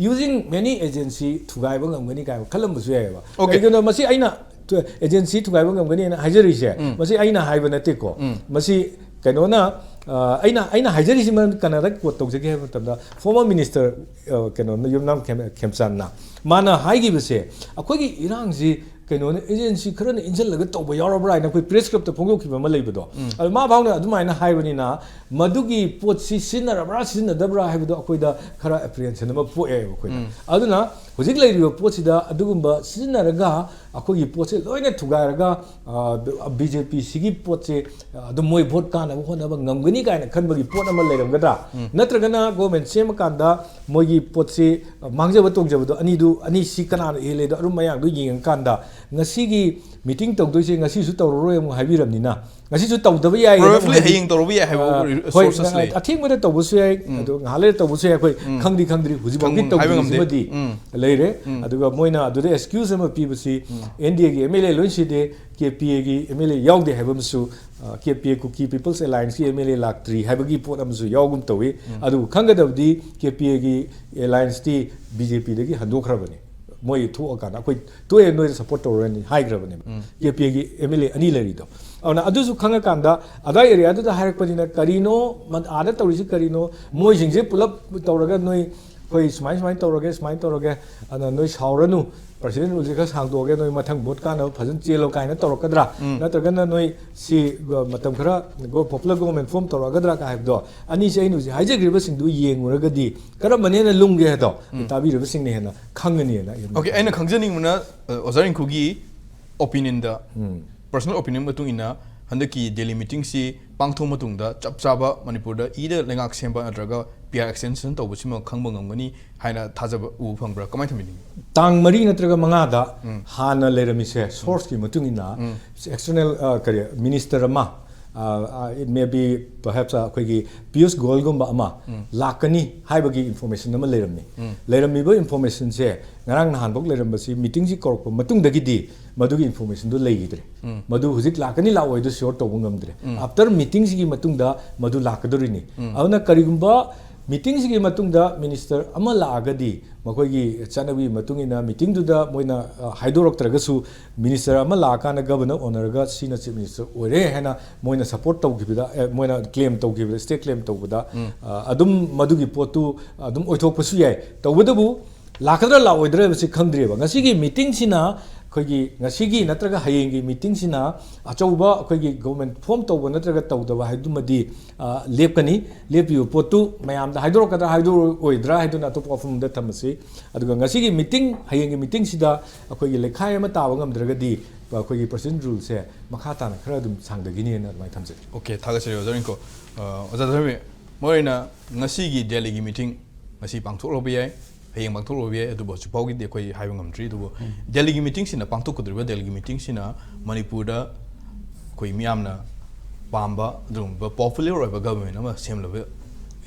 using many agency ꯊꯨꯒꯥꯏꯕ ꯉꯝꯒꯅꯤ ꯀꯥꯏꯅ ꯈꯜꯂꯝꯕꯁꯨ ꯌꯥꯏꯑꯕ꯫ Okay. ꯀꯩꯒꯤꯅꯣꯗ ꯃꯁꯤ ꯑꯩꯅ ꯊꯨ-, agency ꯊꯨꯒꯥꯏꯕ ꯉꯝꯒꯅꯤꯅ ꯍꯥꯏꯖꯔꯤꯁꯦ, ꯃꯁꯤ ꯑꯩꯅ ꯍꯥꯏꯕ ꯅꯠꯇꯦꯀꯣ꯫ ꯃꯁꯤ ꯀꯩꯅꯣꯅ, ꯑ, ꯑꯩꯅ, ꯑꯩꯅ ꯍꯥꯏꯖꯔꯤꯁꯤꯃ ꯀꯅꯥꯗ quote ꯇꯧꯖꯒꯦ ꯍꯥꯏꯕ ꯃꯇꯝꯗ, former minister, ꯑ, ꯀꯩꯅꯣꯅ, ꯌꯨꯝꯅꯥꯝ ꯈꯦꯝ-, ꯈꯦꯝꯆꯥꯟꯅ ꯃꯥꯅ ꯍꯥꯏꯈꯤꯕꯁꯦ, ꯑꯩꯈꯣꯏꯒꯤ ꯏꯔꯥꯡꯁꯤ ꯀꯩꯅꯣꯅ agency ꯈꯔꯅ ꯏꯟꯁꯤꯜꯂꯒ ꯇꯧꯕ ꯌꯥꯎꯔꯕ꯭ꯔꯥ ꯍꯥꯏꯅ ꯑꯩꯈꯣꯏ press club ꯇ ꯐꯣꯡꯗꯣꯛꯈꯤꯕ ꯑꯃ ꯂꯩꯕꯗꯣ, ꯑꯗꯨ ꯃꯥ ꯐꯥꯎꯅ ꯑꯗꯨꯃꯥꯏꯅ ꯍꯥꯏꯕꯅꯤꯅ, ꯃꯗꯨꯒꯤ ꯄꯣꯠꯁꯤ ꯁꯤꯖꯤꯟꯅꯔꯕ꯭ꯔꯥ ꯁꯤꯖꯤꯟꯅꯗꯕ꯭ꯔꯥ ꯍꯥꯏꯕꯗꯣ ꯑꯩꯈꯣꯏꯗ ꯈꯔ apprehension ꯑꯃ ꯄꯣꯛꯑꯦꯕ ꯑꯩꯈꯣꯏꯗ꯫ ꯑꯗꯨꯅ ꯍꯧꯖꯤꯛ ꯂꯩꯔꯤꯕ ꯄꯣꯠꯁꯤꯗ ꯑꯗꯨꯒꯨꯝꯕ ꯁꯤꯖꯤꯟꯅꯔꯒ ꯑꯩꯈꯣꯏꯒꯤ ꯄꯣꯠꯁꯦ ꯂꯣꯏꯅ ꯊꯨꯒꯥꯏꯔꯒ, ꯑ, BJP ꯁꯤꯒꯤ ꯄꯣꯠꯁꯦ, ꯑ, ꯑꯗꯨꯝ ꯃꯣꯏ vote ꯀꯥꯅꯕ ꯍꯣꯠꯅꯕ ꯉꯝꯒꯅꯤ ꯀꯥꯏꯅ ꯈꯟꯕꯒꯤ ꯄꯣꯠ ꯑꯃ ꯂꯩꯔꯝꯒꯗ꯭ꯔꯥ? ꯅꯠꯇ꯭ꯔꯒꯅ government ꯁꯦꯝꯃꯀꯥꯟꯗ ꯃꯣꯏꯒꯤ ꯄꯣꯠꯁꯤ, ꯑ, ꯃꯥꯡꯖꯕ ꯇꯣꯡꯖꯕꯗꯣ ꯑꯅꯤꯗꯨ, ꯑꯅꯤꯁꯤ ꯀꯅꯥꯅ ꯍꯦꯜꯂꯦꯗꯣ ꯑꯔꯨꯝ ꯑꯌꯥꯡꯗꯣ ꯌꯦꯡꯉꯀꯥꯟꯗ ꯉꯁꯤꯒꯤ meeting ꯇꯧꯗꯣꯏꯁꯦ ꯉꯁꯤꯁꯨ ꯇꯧꯔꯔꯣꯏ ꯑꯃꯨꯛ ꯍꯥꯏꯕꯤꯔꯕꯅꯤꯅ, ꯉꯁꯤꯁꯨ ꯇꯧꯗꯕ ꯌꯥꯏ ꯍꯥꯏꯅ ꯑꯃꯨꯛ Probably ꯍꯥꯏꯕꯤ-, ꯍꯌꯦꯡ ꯇꯧꯔꯕ ꯌꯥꯏ ꯍꯥꯏꯕ ꯑ, resources ꯍꯣꯏ, ꯂꯩ꯫ ꯑꯊꯦꯡꯕꯗ ꯇꯧꯕꯁꯨ ꯌꯥꯏ, ꯑꯗꯣ ꯉꯥꯏꯍꯥꯛ ꯂꯩꯔ ꯇꯧꯕꯁꯨ ꯌꯥꯏ, ꯑꯩꯈꯣꯏ ꯈꯪꯗꯤ ꯈꯪꯗ꯭ꯔꯤ, ꯍꯧꯖꯤꯛꯐꯥꯎꯗꯤ ꯈꯪ-, ꯍꯥꯏꯕ ꯉꯝꯗꯦ꯫ ꯇꯧꯗ꯭ꯔꯤꯁꯤꯃꯗꯤ ꯂꯩꯔꯦ꯫ ꯑꯗꯨꯒ ꯃꯣꯏꯅ ꯑꯗꯨꯗ excuse ꯑꯃ ꯄꯤꯕꯁꯤ, NDA ꯒꯤ MLA ꯂꯣꯏ ꯁꯤꯗꯦ, KPA ꯒꯤ MLA ꯌꯥꯎꯗꯦ ꯍꯥꯏꯕ ꯑꯃꯁꯨ, ꯑ, KPA Kuki People's Alliance ꯀꯤ MLA ꯂꯥꯛꯇ꯭ꯔꯤ ꯍꯥꯏꯕꯒꯤ ꯄꯣꯠ ꯑꯃꯁꯨ ꯌꯥꯎꯒꯨꯝ ꯇꯧꯏ꯫ ꯑꯗꯨꯕꯨ ꯈꯪꯒꯗꯕꯗꯤ KPA ꯒꯤ alliance ꯇꯤ BJP ꯗꯒꯤ ꯍꯟꯗꯣꯛꯈ꯭ꯔꯕꯅꯤ꯫ ꯃꯣꯏ ꯊꯣꯛꯑꯀꯥꯟꯗ ꯑꯩꯈꯣꯏ ꯇꯣꯛꯑꯦ, ꯅꯣꯏꯗ support ꯇꯧꯔꯅꯤ ꯍꯥꯏꯈ꯭ꯔꯕꯅꯦꯕ꯫ KPA ꯒꯤ MLA ꯑꯅꯤ ꯂꯩꯔꯤꯗꯣ꯫ ꯑꯗꯨꯅ ꯑꯗꯨꯁꯨ ꯈꯪꯉꯀꯥꯟꯗ ꯑꯗꯥꯏ area ꯗꯨꯗ ꯍꯥꯏꯔꯛꯄꯅꯤꯅ ꯀꯔꯤꯅꯣ, ꯃ-, ꯑꯥꯗ ꯇꯧꯔꯤꯁꯤ ꯀꯔꯤꯅꯣ, ꯃꯣꯏꯁꯤꯡꯁꯦ ꯄꯨꯂꯞ ꯇꯧꯔꯒ ꯅꯣꯏ ꯑꯩꯈꯣꯏ ꯁꯨꯃꯥꯏ ꯁꯨꯃꯥꯏꯅ ꯇꯧꯔꯒꯦ, ꯁꯨꯃꯥꯏꯅ ꯇꯧꯔꯒꯦ, ꯑꯗꯨꯅ ꯅꯣꯏ ꯁꯥꯎꯔꯅꯨ, president rule ꯁꯦ ꯈꯔ ꯁꯥꯡꯗꯣꯛꯑꯒꯦ, ꯅꯣꯏ ꯃꯊꯪ vote ꯀꯥꯅꯕ ꯐꯖꯅ ꯆꯦꯜꯂꯣ ꯀꯥꯏꯅ ꯇꯧꯔꯛꯀꯗ꯭ꯔꯥ? ꯅꯠꯇ꯭ꯔꯒꯅ ꯅꯣꯏ ꯁꯤ, ꯑ, ꯃꯇꯝ ꯈꯔ go-, popular government form ꯇꯧꯔꯛꯀꯗ꯭ꯔꯥ ꯀꯥꯏ ꯍꯥꯏꯕꯗꯣ, ꯑꯅꯤꯁꯦ ꯑꯩꯅ ꯍꯧꯖꯤꯛ ꯍꯥꯏꯖꯈ꯭ꯔꯤꯕꯁꯤꯡꯗꯨ ꯌꯦꯡꯉꯨꯔꯒꯗꯤ ꯀꯔꯝꯕꯅ ꯍꯦꯟꯅ ꯂꯨꯝꯒꯦ ꯍꯥꯏꯗꯣ ꯇꯥꯕꯤꯔꯤꯕꯁꯤꯡꯅ ꯍꯦꯟꯅ ꯈꯪꯒꯅꯤꯅ ꯑꯩ ꯑꯗꯨꯝ Okay, ꯑꯩꯅ ꯈꯪꯖꯅꯤꯡꯕꯅ, ꯑ, ꯑꯣꯖꯥ ꯔꯤꯡꯀꯨꯒꯤ opinion ꯗ, personal opinion ꯃꯇꯨꯡ ꯏꯟꯅ, ꯍꯟꯗꯛꯀꯤ ꯗꯦꯜꯂꯤ ꯃꯤꯇꯤꯡꯁꯤ ꯄꯥꯡꯊꯣꯛ ꯃꯇꯨꯡꯗ ꯆꯞ ꯆꯥꯕ ꯃꯅꯤꯄꯨꯔꯗ ꯏꯗ ꯂꯩꯉꯥꯛ ꯁꯦꯝꯕ ꯅꯠꯇ꯭ꯔꯒ ꯄꯤ ꯑꯥꯔ ꯑꯦꯛꯁꯇꯦꯟꯁꯟ ꯇꯧꯕꯁꯤꯃ ꯈꯪꯕ ꯉꯝꯒꯅꯤ ꯍꯥꯏꯅ ꯊꯥꯖꯕ ꯎꯕ ꯐꯪꯕ꯭ꯔꯥ? ꯀꯃꯥꯏꯅ ꯊꯝꯕꯤꯅꯤꯡꯉꯤ? ꯇꯥꯡ ꯃꯔꯤ ꯅꯠꯇ꯭ꯔꯒ ꯃꯉꯥꯗ ꯍꯥꯟꯅ ꯂꯩꯔꯝꯃꯤꯁꯦ, ꯁꯣꯔꯁꯀꯤ ꯃꯇꯨꯡ ꯏꯟꯅ ꯑꯦꯛꯁꯇꯔꯅꯦꯜ ꯀꯔꯤ ꯃꯤꯅꯤꯁꯇꯔ ꯑꯃ, ꯏꯠ ꯃꯦ ꯕꯤ ꯄꯔꯍꯦꯞꯁ ꯑꯩꯈꯣꯏꯒꯤ ꯄꯤꯌꯨꯁ ꯒꯣꯌꯜꯒꯨꯝꯕ ꯑꯃ ꯂꯥꯛꯀꯅꯤ ꯍꯥꯏꯕꯒꯤ ꯏꯟꯐꯣꯔꯃꯦꯁꯟ ꯑꯃ ꯂꯩꯔꯝꯃꯤ꯫ ꯂꯩꯔꯝꯃꯤꯕ ꯏꯟꯐꯣꯔꯃꯦꯁꯟꯁꯦ ꯉꯔꯥꯡ ꯅꯍꯥꯟꯐꯧ ꯂꯩꯔꯝꯕꯁꯤ, ꯃꯤꯇꯤꯡꯁꯤ ꯀꯧꯔꯛꯄ ꯃꯇꯨꯡꯗꯒꯤꯗꯤ ꯃꯗꯨꯒꯤ ꯏꯟꯐꯣꯔꯃꯦꯁꯟꯗꯨ ꯂꯩꯈꯤꯗ꯭ꯔꯦ꯫ ꯃꯗꯨ ꯍꯧꯖꯤꯛ ꯂꯥꯛꯀꯅꯤ ꯂꯥꯛꯑꯣꯏꯗꯨ ꯁꯤꯌꯣꯔ ꯇꯧꯕ ꯉꯝꯗ꯭ꯔꯦ꯫ ꯑꯥꯐꯇꯔ ꯃꯤꯇꯤꯡꯁꯤꯒꯤ ꯃꯇꯨꯡꯗ ꯃꯗꯨ ꯂꯥꯛꯀꯗꯧꯔꯤꯅꯤ꯫ ꯑꯗꯨꯅ ꯀꯔꯤꯒꯨꯝꯕ ꯃꯤꯇꯤꯡꯁꯤꯒꯤ ꯃꯇꯨꯡꯗ ꯃꯤꯅꯤꯁꯇꯔ ꯑꯃ ꯂꯥꯛꯑꯒꯗꯤ, ꯃꯈꯣꯏꯒꯤ ꯆꯠꯅꯕꯤꯒꯤ ꯃꯇꯨꯡ ꯏꯟꯅ ꯃꯤꯇꯤꯡꯗꯨꯗ ꯃꯣꯏꯅ ꯑ, ꯍꯥꯏꯗꯣꯔꯛꯇ꯭ꯔꯒꯁꯨ, ꯃꯤꯅꯤꯁꯇꯔ ꯑꯃ ꯂꯥꯛꯑꯀꯥꯟꯗ ꯒꯕꯔꯅꯔ ꯑꯣꯅꯔꯒ ꯁꯤꯅ ꯆꯤꯐ ꯃꯤꯅꯤꯁꯇꯔ ꯑꯣꯏꯔꯦ ꯍꯥꯏꯅ ꯃꯣꯏꯅ ꯁꯄꯣꯔꯠ ꯇꯧꯈꯤꯕꯗ, ꯑꯦ, ꯃꯣꯏꯅ ꯀ꯭ꯂꯦꯝ ꯇꯧꯈꯤꯕꯗ, ꯁ꯭ꯇꯦꯠ ꯀ꯭ꯂꯦꯝ ꯇꯧꯕꯗ, ꯑ, ꯑꯗꯨꯝ ꯃꯗꯨꯒꯤ ꯄꯣꯠꯇꯨ ꯑꯗꯨꯝ ꯑꯣꯏꯊꯣꯛꯄꯁꯨ ꯌꯥꯏ꯫ ꯇꯧꯕꯇꯕꯨ ꯂꯥꯛꯀꯗ꯭ꯔꯥ ꯂꯥꯛꯑꯣꯏꯗ꯭ꯔꯥ ꯍꯥꯏꯕꯁꯤ ꯈꯪꯗ꯭ꯔꯤꯕ꯫ ꯉꯁꯤꯒꯤ ꯃꯤꯇꯤꯡꯁꯤꯅ, ꯑꯩꯈꯣꯏꯒꯤ ꯉꯁꯤꯒꯤ ꯅꯠꯇ꯭ꯔꯒ ꯍꯌꯦꯡꯒꯤ ꯃꯤꯇꯤꯡꯁꯤꯅ ꯑꯆꯧꯕ ꯑꯩꯈꯣꯏꯒꯤ ꯒꯣꯕꯔꯃꯦꯟ ꯐꯣꯝ ꯇꯧꯕ ꯅꯠꯇ꯭ꯔꯒ ꯇꯧꯗꯕ ꯍꯥꯏꯗꯨꯃꯗꯤ, ꯑ, ꯂꯦꯞꯀꯅꯤ꯫ ꯂꯦꯞꯄꯤꯕ ꯄꯣꯠꯇꯨ ꯃꯌꯥꯝꯗ ꯍꯥꯏꯗꯣꯔꯛꯀꯗ꯭ꯔꯥ ꯍꯥꯏꯗꯣꯔꯛꯑꯣꯏꯗ꯭ꯔꯥ ꯍꯥꯏꯗꯨꯅ ꯑꯇꯣꯞꯄ ꯋꯥꯐꯝ ꯑꯃꯗ ꯊꯝꯃꯁꯤ꯫ ꯑꯗꯨꯒ ꯉꯁꯤꯒꯤ ꯃꯤꯇꯤꯡ, ꯍꯌꯦꯡꯒꯤ ꯃꯤꯇꯤꯡꯁꯤꯗ ꯑꯩꯈꯣꯏꯒꯤ ꯂꯩꯈꯥꯏ ꯑꯃ ꯇꯥꯕ ꯉꯝꯗ꯭ꯔꯒꯗꯤ ꯑꯩꯈꯣꯏꯒꯤ ꯄ꯭ꯔꯁꯤꯗꯦꯟ ꯔꯨꯜꯁꯦ ꯃꯈꯥ ꯇꯥꯅ ꯈꯔ ꯑꯗꯨꯝ ꯁꯥꯡꯊꯈꯤꯅꯤꯅ ꯑꯗꯨꯃꯥꯏꯅ ꯊꯝꯖꯒꯦ꯫ ꯑꯣꯀꯦ, ꯊꯥꯒꯠꯆꯔꯤ ꯑꯣꯖꯥ ꯔꯤꯡꯀꯣ꯫ ꯑ, ꯑꯣꯖꯥ ꯙꯔꯃꯤ, ꯃꯔꯨꯑꯣꯏꯅ ꯉꯁꯤꯒꯤ ꯗꯦꯜꯂꯤꯒꯤ ꯃꯤꯇꯤꯡ ꯉꯁꯤ ꯄꯥꯡꯊꯣꯛꯂꯕ ꯌꯥꯏ, ꯍꯌꯦꯡ ꯄꯥꯡꯊꯣꯛꯂꯕ ꯌꯥꯏ, ꯑꯗꯨꯕꯨ ꯍꯧꯖꯤꯛ ꯐꯥꯎꯒꯤꯗꯤ ꯑꯩꯈꯣꯏ ꯍꯥꯏꯕ ꯉꯝꯗ꯭ꯔꯤ꯫ ꯑꯗꯨꯕꯨ ꯗꯦꯜꯂꯤꯒꯤ ꯃꯤꯇꯤꯡꯁꯤꯅ, ꯄꯥꯡꯊꯣꯛꯀꯗꯧꯔꯤꯕ ꯗꯦꯜꯂꯤꯒꯤ ꯃꯤꯇꯤꯡꯁꯤꯅ ꯃꯅꯤꯄꯨꯔꯗ ꯑꯩꯈꯣꯏ ꯃꯤꯌꯥꯝꯅ ꯄꯥꯝꯕ ꯑꯗꯨꯒꯨꯝꯕ ꯄꯣꯄꯨꯂꯔ ꯑꯣꯏꯕ ꯒꯕꯔꯃꯦꯟ ꯑꯃ ꯁꯦꯝꯂꯕ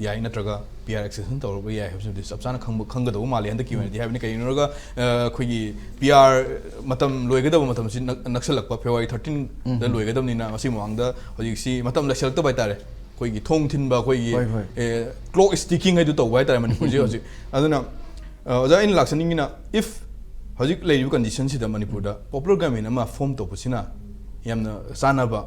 ꯌꯥꯏ, ꯅꯠꯇ꯭ꯔꯒ ꯄꯤ ꯑꯥꯔ ꯑꯦꯛꯁꯇꯦꯟꯁꯟ ꯇꯧꯔꯕ ꯌꯥꯏ ꯍꯥꯏꯕꯁꯤꯃꯗꯤ ꯆꯞ ꯆꯥꯅ ꯈꯪꯕ, ꯈꯪꯒꯗꯧꯕ ꯃꯥꯜꯂꯤ ꯍꯟꯗꯛꯀꯤ ꯑꯣꯏꯅꯗꯤ꯫ ꯍꯥꯏꯕꯗꯤ ꯀꯩꯒꯤꯅꯣ ꯍꯥꯏꯔꯒ, ꯑ, ꯑꯩꯈꯣꯏꯒꯤ ꯄꯤ ꯑꯥꯔ ꯃꯇꯝ ꯂꯣꯏꯒꯗꯕ ꯃꯇꯝꯁꯤ ꯅꯛ-, ꯅꯛꯁꯜꯂꯛꯄ, ꯐꯦꯕ꯭ꯔꯨꯋꯥꯔꯤ ꯊꯥꯔꯇꯤꯟꯗ ꯂꯣꯏꯒꯗꯕꯅꯤꯅ, ꯃꯁꯤ ꯃꯃꯥꯡꯗ ꯍꯧꯖꯤꯛꯁꯤ ꯃꯇꯝ ꯂꯩꯁꯜꯂꯛꯇꯕ ꯍꯥꯏꯇꯥꯔꯦ꯫ ꯑꯩꯈꯣꯏꯒꯤ ꯊꯣꯡ ꯊꯤꯟꯕ, ꯑꯩꯈꯣꯏꯒꯤ, ꯍꯣꯏ, ꯍꯣꯏ꯫ ꯑꯦ, ꯀ꯭ꯂꯣꯛ ꯁ꯭ꯇꯤꯀꯤꯡ ꯍꯥꯏꯗꯨ ꯇꯧꯕ ꯍꯥꯏꯇꯥꯔꯦ ꯃꯅꯤꯄꯨꯔꯁꯦ ꯍꯧꯖꯤꯛ꯫ ꯑꯗꯨꯅ, ꯑ, ꯑꯣꯖꯥ, ꯑꯩꯅ ꯂꯥꯛꯆꯅꯤꯡꯉꯤꯅ, if ꯍꯧꯖꯤꯛ ꯂꯩꯔꯤꯕ ꯀꯟꯗꯤꯁꯟꯁꯤꯗ ꯃꯅꯤꯄꯨꯔꯗ ꯄꯣꯄꯨꯂꯔ ꯒꯕꯔꯃꯦꯟ ꯑꯃ ꯐꯣꯝ ꯇꯧꯕꯁꯤꯅ ꯌꯥꯝꯅ ꯆꯥꯟꯅꯕ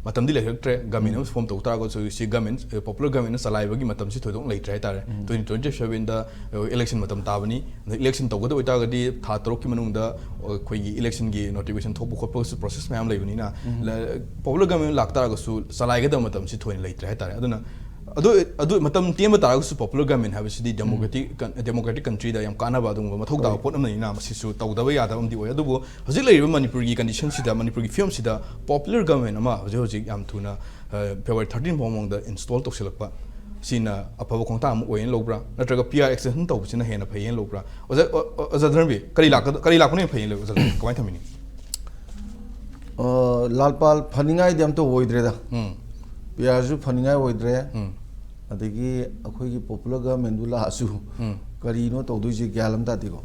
ꯃꯇꯝꯗꯤ ꯂꯩꯔꯛꯇ꯭ꯔꯦ꯫ ꯒꯕꯔꯃꯦꯟ ꯑꯃ ꯐꯣꯝ ꯇꯧ ꯇꯥꯔꯒꯁꯨ ꯁꯤ ꯒꯕꯔꯃꯦꯟ, ꯑ, ꯄꯣꯄꯨꯂꯔ ꯒꯕꯔꯃꯦꯟꯅ ꯆꯂꯥꯏꯕꯒꯤ ꯃꯇꯝꯁꯤ ꯊꯣꯏꯗꯣꯛꯅ ꯂꯩꯇ꯭ꯔꯦ ꯍꯥꯏꯇꯥꯔꯦ꯫ ꯇ꯭ꯋꯦꯟꯇꯤ ꯇ꯭ꯋꯦꯟꯇꯤ ꯁꯕꯦꯟꯗ, ꯑ, ꯏꯂꯦꯛꯁꯟ ꯃꯇꯝ ꯇꯥꯕꯅꯤ꯫ ꯑꯗ ꯏꯂꯦꯛꯁꯟ ꯇꯧꯒꯗꯕ ꯑꯣꯏꯇꯥꯔꯒꯗꯤ ꯊꯥ ꯇꯔꯨꯛꯀꯤ ꯃꯅꯨꯡꯗ, ꯑ, ꯑꯩꯈꯣꯏꯒꯤ ꯏꯂꯦꯛꯁꯟꯒꯤ ꯅꯣꯇꯤꯐꯤꯀꯦꯁꯟ ꯊꯣꯛꯄ ꯈꯣꯠꯄꯒꯁꯨ ꯄ꯭ꯔꯣꯁꯦꯁ ꯃꯌꯥꯝ ꯂꯩꯕꯅꯤꯅ, ꯂ-, ꯄꯣꯄꯨꯂꯔ ꯒꯕꯔꯃꯦꯟ ꯂꯥꯛꯇꯥꯔꯒꯁꯨ ꯆꯂꯥꯏꯒꯗꯕ ꯃꯇꯝꯁꯤ ꯊꯣꯏꯅ ꯂꯩꯇ꯭ꯔꯦ ꯍꯥꯏꯇꯥꯔꯦ꯫ ꯑꯗꯨꯅ ꯑꯗꯨ ꯑꯗꯨ ꯃꯇꯝ ꯇꯦꯟꯕ ꯇꯥꯔꯒꯁꯨ popular government ꯍꯥꯏꯕꯁꯤꯗꯤ democratic democratic countryꯗ ꯌꯥꯝ ꯀꯥꯟꯅꯕ ꯑꯗꯨꯒꯨꯝꯕ ꯃꯊꯧ ꯇꯥꯕ ꯄꯣꯠ ꯑꯃꯅꯤꯅ ꯃꯁꯤꯁꯨ ꯇꯧꯗꯕ ꯌꯥꯗꯕ ꯑꯃꯗꯤ ꯑꯣꯏ꯫ ꯑꯗꯨꯕꯨ ꯍꯧꯖꯤꯛ ꯂꯩꯔꯤꯕ ꯃꯅꯤꯄꯨꯔꯒꯤ conditionꯁꯤꯗ, ꯃꯅꯤꯄꯨꯔꯒꯤ ꯐꯤꯕꯝꯁꯤꯗ popular government ꯑꯃ ꯍꯧꯖꯤꯛ ꯍꯧꯖꯤꯛ ꯌꯥꯝ ꯊꯨꯅ February thirteen ꯐꯥꯎ ꯃꯑꯣꯡꯗ install ꯇꯧꯁꯤꯜꯂꯛꯄ ꯁꯤꯅ ꯑꯐꯕ ꯈꯣꯡꯊꯥꯡ ꯑꯃ ꯑꯣꯏꯅ ꯂꯧꯕ꯭ꯔꯥ, ꯅꯠꯇ꯭ꯔꯒ P R extension ꯇꯧꯕꯁꯤꯅ ꯍꯦꯟꯅ ꯐꯩꯌꯦꯅ ꯂꯧꯕ꯭ꯔꯥ? ꯑꯣꯖꯥ, ꯑꯣ, ꯑꯣ, ꯑꯣꯖꯥ ꯙꯔꯃꯕꯤꯔ, ꯀꯔꯤ ꯂꯥꯛꯀꯗ-, ꯀꯔꯤ ꯂꯥꯛꯄꯅ ꯍꯦꯟꯅ ꯐꯩꯌꯦꯅ ꯂꯧ-, ꯑꯣꯖꯥ ꯙꯔꯃꯕꯤꯔ, ꯀꯃꯥꯏꯅ ꯊꯝꯕꯤꯅꯤꯡꯉꯤ? ꯑ, ꯂꯥꯜꯄꯥꯜ ꯐꯅꯤꯡꯉꯥꯏꯗꯤ ꯑꯝꯇ ꯑꯣꯏꯗ꯭ꯔꯦꯗ꯫ ꯎꯝ, P Rꯁꯨ ꯐꯅꯤꯡꯉꯥꯏ ꯑꯣꯏꯗ꯭ꯔꯦ꯫ ꯎꯝ, ꯑꯗꯒꯤ ꯑꯩꯈꯣꯏꯒꯤ popular governmentꯗꯨ ꯂꯥꯛꯑꯁꯨ ꯎꯝ꯫ ꯀꯔꯤꯅꯣ ꯇꯧꯗꯣꯏꯁꯦ ꯒ꯭ꯌꯥꯟ ꯑꯃ ꯇꯥꯗꯦꯀꯣ꯫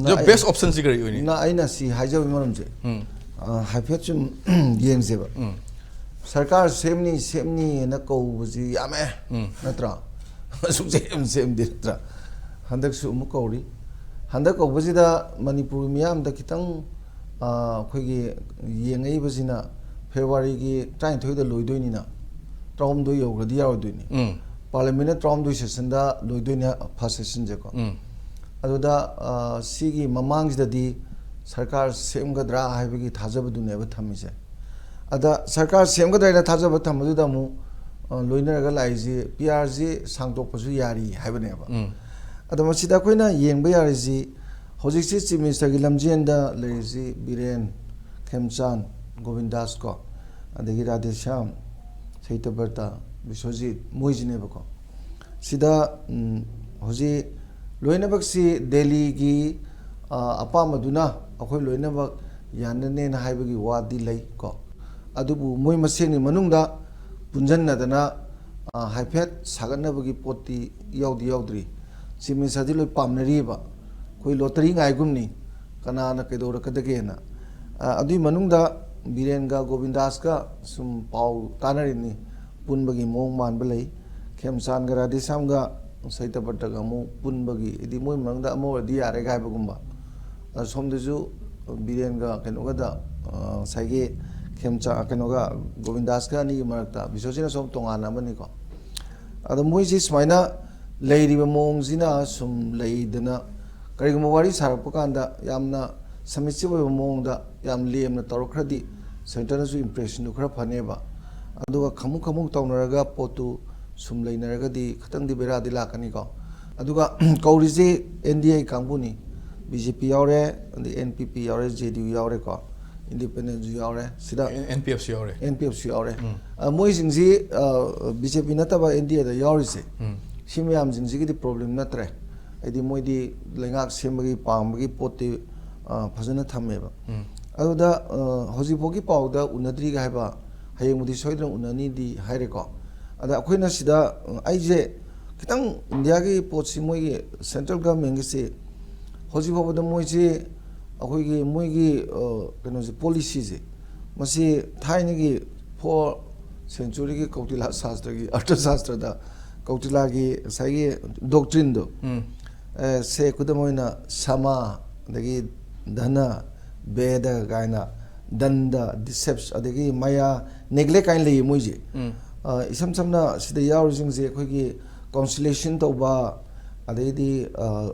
ꯑꯗꯣ best optionꯁꯤ ꯀꯔꯤ ꯑꯣꯏꯅꯤ? ꯅ ꯑꯩꯅ ꯁꯤ ꯍꯥꯏꯖꯕꯒꯤ ꯃꯔꯝꯁꯦ, ꯎꯝ, ꯑ, ꯍꯥꯏꯐꯦꯠ ꯁꯨꯝ ꯌꯦꯡꯁꯦꯕ꯫ ꯎꯝ, ꯁꯔꯀꯥꯔ ꯁꯦꯝꯅꯤ ꯁꯦꯝꯅꯤꯅ ꯀꯧꯕꯁꯤ ꯌꯥꯝꯃꯦ, ꯎꯝ꯫ ꯅꯠꯇ꯭ꯔꯥ? ꯁꯨꯡꯁꯦꯝ ꯁꯦꯝꯗꯦ, ꯅꯠꯇ꯭ꯔꯥ? ꯍꯟꯗꯛꯁꯨ ꯑꯃꯨꯛ ꯀꯧꯔꯤ꯫ ꯍꯟꯗꯛ ꯀꯧꯕꯁꯤꯗ ꯃꯅꯤꯄꯨꯔ ꯃꯤꯌꯥꯝꯗ ꯈꯤꯇꯪ, ꯑ, ꯑꯩꯈꯣꯏꯒꯤ ꯌꯦꯡꯉꯛꯏꯕꯁꯤꯅ Februaryꯒꯤ ꯇꯔꯥꯅꯤꯊꯣꯏꯗ ꯂꯣꯏꯗꯣꯏꯅꯤꯅ ꯇꯔꯥꯍꯨꯝꯗꯣꯏ ꯌꯧꯈ꯭ꯔꯗꯤ ꯌꯥꯔꯣꯏꯗꯣꯏꯅꯤ꯫ ꯎꯝ, Parliamentꯅ ꯇꯔꯥꯍꯨꯝꯗꯣꯏ sessionꯗ ꯂꯣꯏꯗꯣꯏꯅꯦ, first sessionꯁꯦꯀꯣ꯫ ꯎꯝ, ꯑꯗꯨꯗ, ꯑ, ꯁꯤꯒꯤ ꯃꯃꯥꯡꯁꯤꯗꯗꯤ ꯁꯔꯀꯥꯔ ꯁꯦꯝꯒꯗ꯭ꯔꯥ ꯍꯥꯏꯕꯒꯤ ꯊꯥꯖꯕꯗꯨꯅꯦꯕ ꯊꯝꯃꯤꯁꯦ꯫ ꯑꯗ ꯁꯔꯀꯥꯔ ꯁꯦꯝꯒꯗ꯭ꯔꯥ ꯍꯥꯏꯅ ꯊꯥꯖꯕ ꯊꯝꯕꯗꯨꯗ ꯑꯃꯨꯛ, ꯑ, ꯂꯣꯏꯅꯔꯒ ꯂꯥꯛꯏꯁꯤ P Rꯁꯤ ꯁꯥꯡꯗꯣꯛꯄꯁꯨ ꯌꯥꯔꯤ ꯍꯥꯏꯕꯅꯦꯕ꯫ ꯎꯝ, ꯑꯗꯣ ꯃꯁꯤꯗ ꯑꯩꯈꯣꯏꯅ ꯌꯦꯡꯕ ꯌꯥꯔꯤꯁꯤ, ꯍꯧꯖꯤꯛꯁꯤ Chief Ministerꯒꯤ ꯂꯝꯖꯦꯟꯗ ꯂꯩꯔꯤꯁꯤ ꯕꯤꯔꯦꯟ, ꯈꯦꯝꯆꯥꯟ, ꯒꯣꯕꯤꯟꯗꯥꯁ ꯀꯣ, ꯑꯗꯒꯤ ꯔꯥꯙꯦꯁ꯭ꯌꯥꯝ, ꯁꯍꯤꯇꯕ꯭ꯔꯇ, ꯕꯤꯁ꯭ꯋꯖꯤꯠ, ꯃꯣꯏꯁꯤꯅꯦꯕꯀꯣ꯫ ꯁꯤꯗ, ꯎꯝ, ꯍꯧꯖꯤꯛ ꯂꯣꯏꯅꯃꯛꯁꯤ ꯗꯦꯜꯂꯤꯒꯤ, ꯑ, ꯑꯄꯥꯝꯕꯗꯨꯅ ꯑꯩꯈꯣꯏ ꯂꯣꯏꯅꯃꯛ ꯌꯥꯅꯅꯦꯅ ꯍꯥꯏꯕꯒꯤ ꯋꯥꯗꯤ ꯂꯩ ꯀꯣ꯫ ꯑꯗꯨꯕꯨ ꯃꯣꯏ ꯃꯁꯦꯟꯒꯤ ꯃꯅꯨꯡꯗ ꯄꯨꯟꯁꯤꯟꯅꯗꯅ, ꯑ, ꯍꯥꯏꯐꯦꯠ ꯁꯥꯒꯠꯅꯕꯒꯤ ꯄꯣꯠꯇꯤ ꯌꯥꯎꯗꯤ ꯌꯥꯎꯗ꯭ꯔꯤ꯫ Chief Ministerꯗꯤ ꯂꯣꯏ ꯄꯥꯝꯅꯔꯤꯕ, ꯑꯩꯈꯣꯏ lottery ꯉꯥꯏꯒꯨꯝꯅꯤ, ꯀꯅꯥꯅ ꯀꯩꯗꯧꯔꯛꯀꯗꯒꯦꯅ꯫ ꯑ, ꯑꯗꯨꯒꯤ ꯃꯅꯨꯡꯗ ꯕꯤꯔꯦꯟꯒ ꯒꯣꯕꯤꯟꯗꯥꯁꯀ ꯁꯨꯝ ꯄꯥꯎ ꯇꯥꯅꯔꯤꯕꯅꯤ, ꯄꯨꯟꯕꯒꯤ ꯃꯑꯣꯡ ꯃꯥꯟꯕ ꯂꯩ꯫ ꯈꯦꯝꯆꯥꯟꯒ ꯔꯥꯙꯦꯁ꯭ꯌꯥꯝꯒ ꯁꯍꯤꯇꯕ꯭ꯔꯇꯒ ꯑꯃꯨꯛ ꯄꯨꯟꯕꯒꯤ, ꯍꯥꯏꯗꯤ ꯃꯣꯏ ꯃꯅꯨꯡꯗ ꯑꯃ ꯑꯣꯏꯔꯗꯤ ꯌꯥꯔꯦ ꯍꯥꯏꯕꯒꯨꯝꯕ꯫ ꯑ, ꯁꯣꯝꯗꯁꯨ ꯕꯤꯔꯦꯟꯒ ꯀꯩꯅꯣꯒꯗ, ꯑ, ꯉꯁꯥꯏꯒꯤ ꯈꯦꯝꯆꯥ-, ꯀꯩꯅꯣꯒ ꯒꯣꯕꯤꯟꯗꯥꯁꯀ ꯑꯅꯤꯒꯤ ꯃꯔꯛꯇ, ꯕꯤꯁ꯭ꯋꯖꯤꯠꯅ ꯁꯣꯝ ꯇꯣꯉꯥꯟꯅ ꯑꯃꯅꯤꯀꯣ꯫ ꯑꯗꯣ ꯃꯣꯏꯁꯤ ꯁꯨꯃꯥꯏꯅ ꯂꯩꯔꯤꯕ ꯃꯑꯣꯡꯁꯤꯅ ꯁꯨꯝ ꯂꯩꯗꯅ ꯀꯔꯤꯒꯨꯝꯕ ꯋꯥꯔꯤ ꯁꯥꯔꯛꯄ ꯀꯥꯟꯗ ꯌꯥꯝꯅ submissive ꯑꯣꯏꯕ ꯃꯑꯣꯡꯗ ꯌꯥꯝ ꯂꯦꯝꯅ ꯇꯧꯔꯛꯈ꯭ꯔꯗꯤ centreꯅꯁꯨ impressionꯗꯨ ꯈꯔ ꯐꯅꯦꯕ꯫ ꯑꯗꯨꯒ ꯈꯃꯨꯛ ꯈꯃꯨꯛ ꯇꯧꯅꯔꯒ ꯄꯣꯠꯇꯨ ꯁꯨꯝ ꯂꯩꯅꯔꯒꯗꯤ ꯈꯤꯇꯪꯗꯤ ꯕꯦꯔꯥꯗꯤ ꯂꯥꯛꯀꯅꯤꯀꯣ꯫ ꯑꯗꯨꯒ ꯀꯧꯔꯤꯁꯤ ꯑꯦꯟ ꯗꯤ ꯑꯦ ꯀꯥꯡꯕꯨꯅꯤ, ꯕꯤ ꯖꯦ ꯄꯤ ꯌꯥꯎꯔꯦ, ꯑꯗꯩ ꯑꯦꯟ ꯄꯤ ꯄꯤ ꯌꯥꯎꯔꯦ, ꯖꯦ ꯗꯤ ꯌꯨ ꯌꯥꯎꯔꯦꯀꯣ, ꯏꯟꯗꯤꯄꯦꯟꯗꯦꯟꯁꯨ ꯌꯥꯎꯔꯦ, ꯁꯤꯗ ꯑꯦꯟ ꯄꯤ ꯑꯦꯐꯁꯨ ꯌꯥꯎꯔꯦ꯫ ꯑꯦꯟ ꯄꯤ ꯑꯦꯐꯁꯨ ꯌꯥꯎꯔꯦ꯫ ꯎꯝ. ꯑ, ꯃꯣꯏꯁꯤꯡꯁꯤ ꯕꯤ ꯖꯦ ꯄꯤ ꯅꯠꯇꯕ ꯑꯦꯟ ꯗꯤ ꯑꯦꯗ ꯌꯥꯎꯔꯤꯁꯦ, ꯎꯝ. ꯁꯤ ꯃꯌꯥꯝꯁꯤꯡꯁꯤꯒꯤꯗꯤ ꯄ꯭ꯔꯣꯕ꯭ꯂꯦꯝ ꯅꯠꯇ꯭ꯔꯦ꯫ ꯍꯥꯏꯗꯤ ꯃꯣꯏꯗꯤ ꯂꯩꯉꯥꯛ ꯁꯦꯝꯕꯒꯤ ꯄꯥꯝꯕꯒꯤ ꯄꯣꯠꯇꯤ ꯑ, ꯐꯖꯅ ꯊꯝꯃꯦꯕ꯫ ꯎꯝ. ꯑꯗꯨꯗ ꯑ, ꯍꯧꯖꯤꯛꯐꯥꯎꯒꯤ ꯄꯥꯎꯗ ꯎꯅꯗ꯭ꯔꯤꯒ ꯍꯥꯏꯕ, ꯍꯌꯦꯡꯕꯨꯗꯤ ꯁꯣꯏꯗꯅ ꯎꯅꯅꯤꯗꯤ ꯍꯥꯏꯔꯦꯀꯣ꯫ ꯑꯗ ꯑꯩꯈꯣꯏꯅ ꯁꯤꯗ ꯑ, ꯑꯩꯁꯦ ꯈꯤꯇꯪ ꯏꯟꯗꯤꯌꯥꯒꯤ ꯄꯣꯠꯁꯤ, ꯃꯣꯏꯒꯤ ꯁꯦꯟꯇ꯭ꯔꯦꯜ ꯒꯚꯔꯟꯃꯦꯟꯒꯤꯁꯤ ꯍꯧꯖꯤꯛ ꯐꯥꯎꯕꯗ ꯃꯣꯏꯁꯤ ꯑꯩꯈꯣꯏꯒꯤ ꯃꯣꯏꯒꯤ ꯑ, ꯀꯩꯅꯣꯁꯦ, ꯄꯣꯂꯤꯁꯤꯁꯦ, ꯃꯁꯤ ꯊꯥꯏꯅꯒꯤ ꯐꯣꯔ ꯁꯦꯟꯆꯨꯔꯤꯒꯤ ꯀꯧꯇꯤꯂꯥ ꯁꯥꯁꯇ꯭ꯔꯒꯤ, ꯑꯔꯊ ꯁꯥꯁꯇ꯭ꯔꯗ ꯀꯧꯇꯤꯂꯥꯒꯤ ꯉꯁꯥꯏꯒꯤ ꯗꯣꯛꯇ꯭ꯔꯤꯟꯗꯣ, ꯎꯝ. ꯑꯦ, ꯁꯦ ꯈꯨꯗꯝ ꯑꯣꯏꯅ ꯁꯃꯥ, ꯑꯗꯒꯤ ꯙꯅ, ꯚꯦꯗ ꯀꯥꯏꯅ, ꯗꯟꯗ, ꯗꯤꯁꯦꯞꯁ, ꯑꯗꯒꯤ ꯃꯌꯥ, ꯅꯦꯒ꯭ꯂꯦꯛ ꯀꯥꯏꯅ ꯂꯩꯌꯦ ꯃꯣꯏꯁꯦ꯫ ꯎꯝ. ꯑ, ꯏꯁꯝ ꯁꯝꯅ ꯁꯤꯗ ꯌꯥꯎꯔꯤꯁꯤꯡꯁꯦ ꯑꯩꯈꯣꯏꯒꯤ ꯀꯥꯎꯟꯁꯤꯂꯦꯁꯟ ꯇꯧꯕ, ꯑꯗꯩꯗꯤ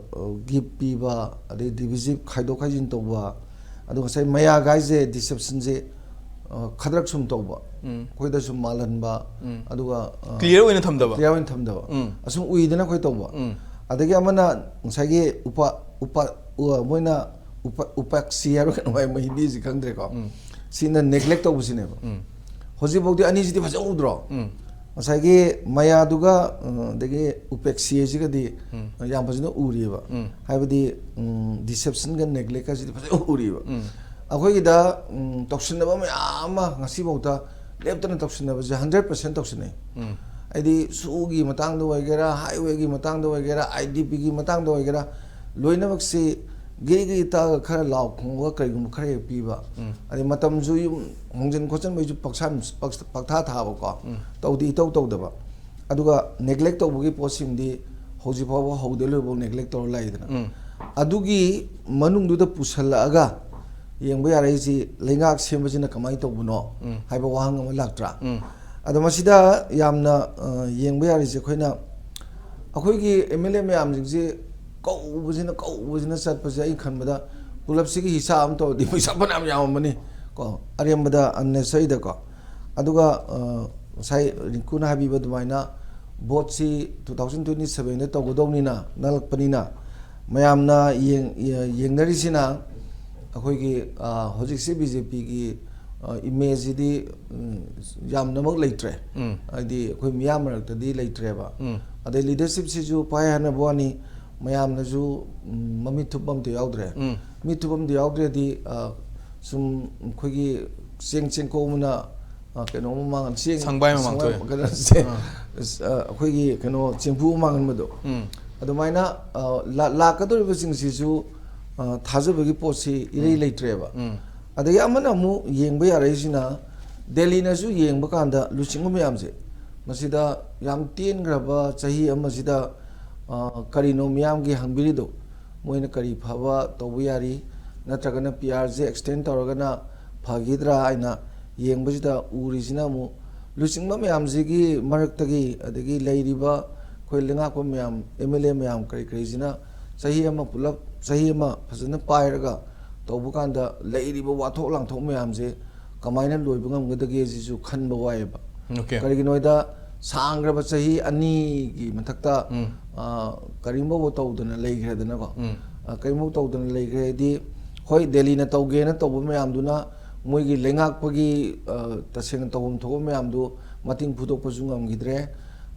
ꯒꯤꯐ ꯄꯤꯕ, ꯑꯗꯩ ꯗꯤꯚꯤꯖꯤꯞ ꯈꯥꯏꯗꯣꯛ ꯈꯥꯏꯖꯤꯟ ꯇꯧꯕ, ꯑꯗꯣ ꯉꯁꯥꯏ ꯃꯌꯥ ꯒꯥꯏꯁꯦ, ꯗꯤꯁꯦꯞꯁꯟꯁꯦ, ꯑ, ꯈꯗ꯭ꯔꯛ ꯁꯨꯝ ꯇꯧꯕ, ꯎꯝ. ꯑꯩꯈꯣꯏꯗ ꯁꯨꯝ ꯃꯥꯜꯍꯟꯕ, ꯎꯝ. ꯑꯗꯨꯒ ꯑ, ꯀ꯭ꯂꯤꯌꯥꯔ ꯑꯣꯏꯅ ꯊꯝꯗꯕ. ꯀ꯭ꯂꯤꯌꯥꯔ ꯑꯣꯏꯅ ꯊꯝꯗꯕ, ꯎꯝ. ꯑꯁꯨꯝ ꯎꯏꯗꯅ ꯑꯩꯈꯣꯏ ꯇꯧꯕ꯫ ꯎꯝ. ꯑꯗꯒꯤ ꯑꯃꯅ ꯉꯁꯥꯏꯒꯤ ꯎꯄꯥ ꯎꯄꯥ ꯎ- ꯃꯣꯏꯅ ꯎꯄꯥ ꯎꯄꯥꯛꯁꯤ ꯍꯥꯏꯕ ꯀꯩꯅꯣ ꯍꯥꯏ, ꯃꯣꯏ ꯍꯤꯟꯗꯤꯁꯤ ꯈꯪꯗ꯭ꯔꯦꯀꯣ꯫ ꯎꯝ. ꯁꯤꯅ ꯅꯦꯒ꯭ꯂꯦꯛ ꯇꯧꯕꯁꯤꯅꯦꯕ꯫ ꯎꯝ. ꯍꯧꯖꯤꯛꯐꯥꯎꯗꯤ ꯑꯅꯤꯁꯤꯗꯤ ꯐꯖꯅ ꯎꯗ꯭ꯔꯣ? ꯎꯝ. ꯉꯁꯥꯏꯒꯤ ꯃꯌꯥꯗꯨꯒ ꯑ, ꯑꯗꯒꯤ ꯎꯄꯦꯛꯁꯤ ꯍꯥꯏꯁꯤꯒꯗꯤ ꯎꯝ. ꯌꯥꯝ ꯐꯖꯅ ꯎꯔꯤꯑꯕ꯫ ꯎꯝ. ꯍꯥꯏꯕꯗꯤ ꯗꯤꯁꯦꯞꯁꯟꯒ ꯅꯦꯒ꯭ꯂꯦꯛꯀꯁꯤꯗꯤ ꯐꯖꯅ ꯎꯔꯤꯑꯕ꯫ ꯎꯝ. ꯑꯩꯈꯣꯏꯒꯤꯗ ꯎꯝ, ꯇꯧꯁꯤꯟꯅꯕ ꯃꯌꯥꯝ ꯑꯃ ꯉꯁꯤꯐꯥꯎꯗ ꯂꯦꯞꯇꯅ ꯇꯧꯁꯤꯟꯅꯕꯁꯦ ꯍꯟꯗ꯭ꯔꯦꯠ ꯄꯥꯔꯁꯦꯟ ꯇꯧꯁꯤꯟꯅꯩ꯫ ꯎꯝ. ꯍꯥꯏꯗꯤ ꯁꯨꯒꯤ ꯃꯇꯥꯡꯗ ꯑꯣꯏꯒꯦꯔꯥ, ꯍꯥꯏꯋꯦꯒꯤ ꯃꯇꯥꯡꯗ ꯑꯣꯏꯒꯦꯔꯥ, ꯑꯥꯏ ꯗꯤ ꯄꯤꯒꯤ ꯃꯇꯥꯡꯗ ꯑꯣꯏꯒꯦꯔꯥ, ꯂꯣꯏꯅꯃꯛꯁꯤ ꯒꯤꯔꯤ ꯒꯤꯔꯤ ꯇꯛꯑꯒ ꯈꯔ ꯂꯥꯎ ꯈꯣꯡꯉꯒ ꯀꯔꯤꯒꯨꯝꯕ ꯈꯔ ꯍꯦꯛ ꯄꯤꯕ꯫ ꯎꯝ. ꯑꯗꯩ ꯃꯇꯝꯁꯨ ꯌꯨꯝ ꯍꯣꯡꯖꯤꯟ ꯈꯣꯠꯆꯤꯟꯕꯩꯁꯨ ꯄꯛꯁꯥ- ꯄꯛ- ꯄꯛꯊꯥ ꯊꯥꯕꯀꯣ꯫ ꯎꯝ. ꯇꯧꯗꯤ ꯏꯇꯧ ꯇꯧꯗꯕ꯫ ꯑꯗꯨꯒ ꯅꯦꯒ꯭ꯂꯦꯛ ꯇꯧꯕꯒꯤ ꯄꯣꯠꯁꯤꯡꯗꯤ ꯍꯧꯖꯤꯛ ꯐꯥꯎꯕ ꯍꯧꯗ ꯂꯣꯏꯕ ꯅꯦꯒ꯭ꯂꯦꯛ ꯇꯧꯔ ꯂꯥꯛꯏꯗꯅ꯫ ꯎꯝ. ꯑꯗꯨꯒꯤ ꯃꯅꯨꯡꯗꯨꯗ ꯄꯨꯁꯜꯂꯛꯑꯒ ꯌꯦꯡꯕ ꯌꯥꯔꯛꯏꯁꯤ ꯂꯩꯉꯥꯛ ꯁꯦꯝꯕꯁꯤꯅ ꯀꯃꯥꯏꯅ ꯇꯧꯕꯅꯣ ꯎꯝ. ꯍꯥꯏꯕ ꯋꯥꯍꯪ ꯑꯃ ꯂꯥꯛꯇ꯭ꯔꯥ? ꯎꯝ. ꯑꯗꯣ ꯃꯁꯤꯗ ꯌꯥꯝꯅ ꯑ, ꯌꯦꯡꯕ ꯌꯥꯔꯤꯁꯦ ꯑꯩꯈꯣꯏꯅ ꯑꯩꯈꯣꯏꯒꯤ ꯑꯦꯝ ꯑꯦꯜ ꯑꯦ ꯃꯌꯥꯝꯁꯤꯡꯁꯤ ꯀꯧꯕꯁꯤꯅ ꯀꯧꯕꯁꯤꯅ ꯆꯠꯄꯁꯦ ꯑꯩ ꯈꯟꯕꯗ ꯄꯨꯂꯞꯁꯤꯒꯤ ꯍꯤꯁꯥ ꯑꯃ ꯇꯧꯔꯗꯤ ꯄꯩꯁꯥ ꯐꯅꯌꯥꯝ ꯌꯥꯝꯃꯝꯃꯅꯤ ꯀꯣ, ꯑꯔꯦꯝꯕꯗ unnecessary ꯗꯀꯣ꯫ ꯑꯗꯨꯒ ꯑ, ꯉꯁꯥꯏ ꯔꯤꯡꯀꯨꯅ ꯍꯥꯏꯕꯤꯕ ꯑꯗꯨꯃꯥꯏꯅ ꯚꯣꯠꯁꯤ ꯇꯨ ꯊꯥꯎꯖꯟ ꯇ꯭ꯋꯦꯟꯇꯤ ꯁꯚꯦꯟꯗ ꯇꯧꯒꯗꯧꯅꯤꯅ ꯅꯛꯂꯛꯄꯅꯤꯅ, ꯃꯌꯥꯝꯅ ꯌꯦꯡ-, ꯌꯦꯡꯅꯔꯤꯁꯤꯅ ꯑꯩꯈꯣꯏꯒꯤ, ꯑ, ꯍꯧꯖꯤꯛꯁꯤ ꯕꯤ ꯖꯦ ꯄꯤꯒꯤ, ꯑ, ꯏꯃꯦꯖꯁꯤꯗꯤ, ꯎꯝ, ꯌꯥꯝꯅꯃꯛ ꯂꯩꯇ꯭ꯔꯦ꯫ ꯎꯝ꯫ ꯍꯥꯏꯗꯤ ꯑꯩꯈꯣꯏ ꯃꯤꯌꯥꯝ ꯃꯔꯛꯇꯗꯤ ꯂꯩꯇ꯭ꯔꯦꯕ꯫ ꯎꯝ꯫ ꯑꯗꯩ ꯂꯤꯗꯔꯁꯤꯞꯁꯤꯁꯨ ꯄꯥꯏ ꯍꯥꯏꯅꯕ ꯋꯥꯅꯤ, ꯃꯌꯥꯝꯅꯁꯨ, ꯎꯝ, ꯃꯃꯤꯠ ꯊꯨꯞꯄ ꯑꯝꯇ ꯌꯥꯎꯗ꯭ꯔꯦ꯫ ꯎꯝ꯫ ꯃꯤꯠ ꯊꯨꯞꯄ ꯑꯝꯇ ꯌꯥꯎꯗ꯭ꯔꯦꯗꯤ, ꯑ, ꯁꯨꯝ ꯑꯩꯈꯣꯏꯒꯤ ꯆꯦꯡ ꯆꯦꯡꯀꯣꯛ ꯑꯃꯅ, ꯑ, ꯀꯩꯅꯣꯝꯃ ꯃꯥꯡ-, ꯆꯦꯡ ꯁꯪꯕꯥꯏ ꯑꯃ ꯁꯪꯕꯥꯏ ꯃꯥꯡꯊꯣꯛꯑꯦ꯫ ꯑꯃ-, ꯀꯩꯅꯣ, ꯆꯦꯡ, ꯑꯥ꯫ ꯑ, ꯑꯩꯈꯣꯏꯒꯤ ꯀꯩꯅꯣ ꯆꯦꯡꯐꯨ ꯑꯃ ꯃꯥꯡꯍꯟꯕꯗꯣ꯫ ꯎꯝ꯫ ꯑꯗꯨꯃꯥꯏꯅ, ꯑ, ꯂꯥ-, ꯂꯥꯛꯀꯗꯧꯔꯤꯕꯁꯤꯡꯁꯤꯁꯨ, ꯑ, ꯊꯥꯖꯕꯒꯤ ꯄꯣꯠꯁꯤ ꯏꯔꯩ ꯎꯝ꯫ ꯂꯩꯇ꯭ꯔꯦꯕ꯫ ꯎꯝ꯫ ꯑꯗꯒꯤ ꯑꯃꯅ ꯑꯃꯨꯛ ꯌꯦꯡꯕ ꯌꯥꯔꯛꯏꯁꯤꯅ, ꯗꯦꯜꯂꯤꯅꯁꯨ ꯌꯦꯡꯕ ꯀꯥꯟꯗ ꯂꯨꯆꯤꯡꯕ ꯃꯌꯥꯝꯁꯦ, ꯃꯁꯤꯗ ꯌꯥꯝ ꯇꯦꯟꯈ꯭ꯔꯕ ꯆꯍꯤ ꯑꯃꯁꯤꯗ, ꯑ, ꯀꯔꯤꯅꯣ ꯃꯤꯌꯥꯝꯒꯤ ꯍꯪꯕꯤꯔꯤꯗꯣ? ꯃꯣꯏꯅ ꯀꯔꯤ ꯐꯕ ꯇꯧꯕ ꯌꯥꯔꯤ? ꯅꯠꯇ꯭ꯔꯒꯅ ꯄꯤ ꯑꯥꯔꯁꯦ ꯑꯦꯛꯁꯇꯦꯟ ꯇꯧꯔꯒꯅ ꯐꯈꯤꯗ꯭ꯔꯥ ꯍꯥꯏꯅ ꯌꯦꯡꯕꯁꯤꯗ ꯎꯔꯤꯁꯤꯅ ꯑꯃꯨꯛ ꯂꯨꯆꯤꯡꯕ ꯃꯌꯥꯝꯁꯤꯒꯤ ꯃꯔꯛꯇꯒꯤ, ꯑꯗꯒꯤ ꯂꯩꯔꯤꯕ ꯑꯩꯈꯣꯏ ꯂꯩꯉꯥꯛꯄ ꯃꯌꯥꯝ, ꯑꯦꯝ ꯑꯦꯜ ꯑꯦ ꯃꯌꯥꯝ ꯀꯔꯤ ꯀꯔꯤꯁꯤꯅ ꯆꯍꯤ ꯑꯃ ꯄꯨꯂꯞ, ꯆꯍꯤ ꯑꯃ ꯐꯖꯅ ꯄꯥꯏꯔꯒ ꯇꯧꯕ ꯀꯥꯟꯗ ꯂꯩꯔꯤꯕ ꯋꯥꯊꯣꯛ ꯂꯥꯡꯊꯣꯛ ꯃꯌꯥꯝꯁꯦ ꯀꯃꯥꯏꯅ ꯂꯣꯏꯕ ꯉꯝꯒꯗꯒꯦ ꯁꯤꯁꯨ ꯈꯟꯕ ꯋꯥꯏꯑꯦꯕ꯫ Okay. ꯀꯔꯤꯒꯤꯅꯣ ꯍꯥꯏꯗ ꯁꯥꯡꯈ꯭ꯔꯕ ꯆꯍꯤ ꯑꯅꯤꯒꯤ ꯃꯊꯛꯇ, ꯎꯝ꯫ ꯑ, ꯀꯔꯤꯒꯨꯝꯕ ꯇꯧꯗꯅ ꯂꯩꯈ꯭ꯔꯦꯗꯅꯀꯣ꯫ ꯎꯝ꯫ ꯑ, ꯀꯔꯤꯒꯨꯝꯕ ꯇꯧꯗꯅ ꯂꯩꯈ꯭ꯔꯦ ꯍꯥꯏꯗꯤ, ꯍꯣꯏ, ꯗꯦꯜꯂꯤꯅ ꯇꯧꯒꯦꯅ ꯇꯧꯕ ꯃꯌꯥꯝꯗꯨꯅ ꯃꯣꯏꯒꯤ ꯂꯩꯉꯥꯛꯄꯒꯤ, ꯑ, ꯇꯁꯦꯡꯅ ꯇꯧꯐꯝ ꯊꯣꯛꯄ ꯃꯌꯥꯝꯗꯨ ꯃꯇꯦꯡ ꯐꯨꯗꯣꯛꯄꯁꯨ ꯉꯝꯈꯤꯗ꯭ꯔꯦ꯫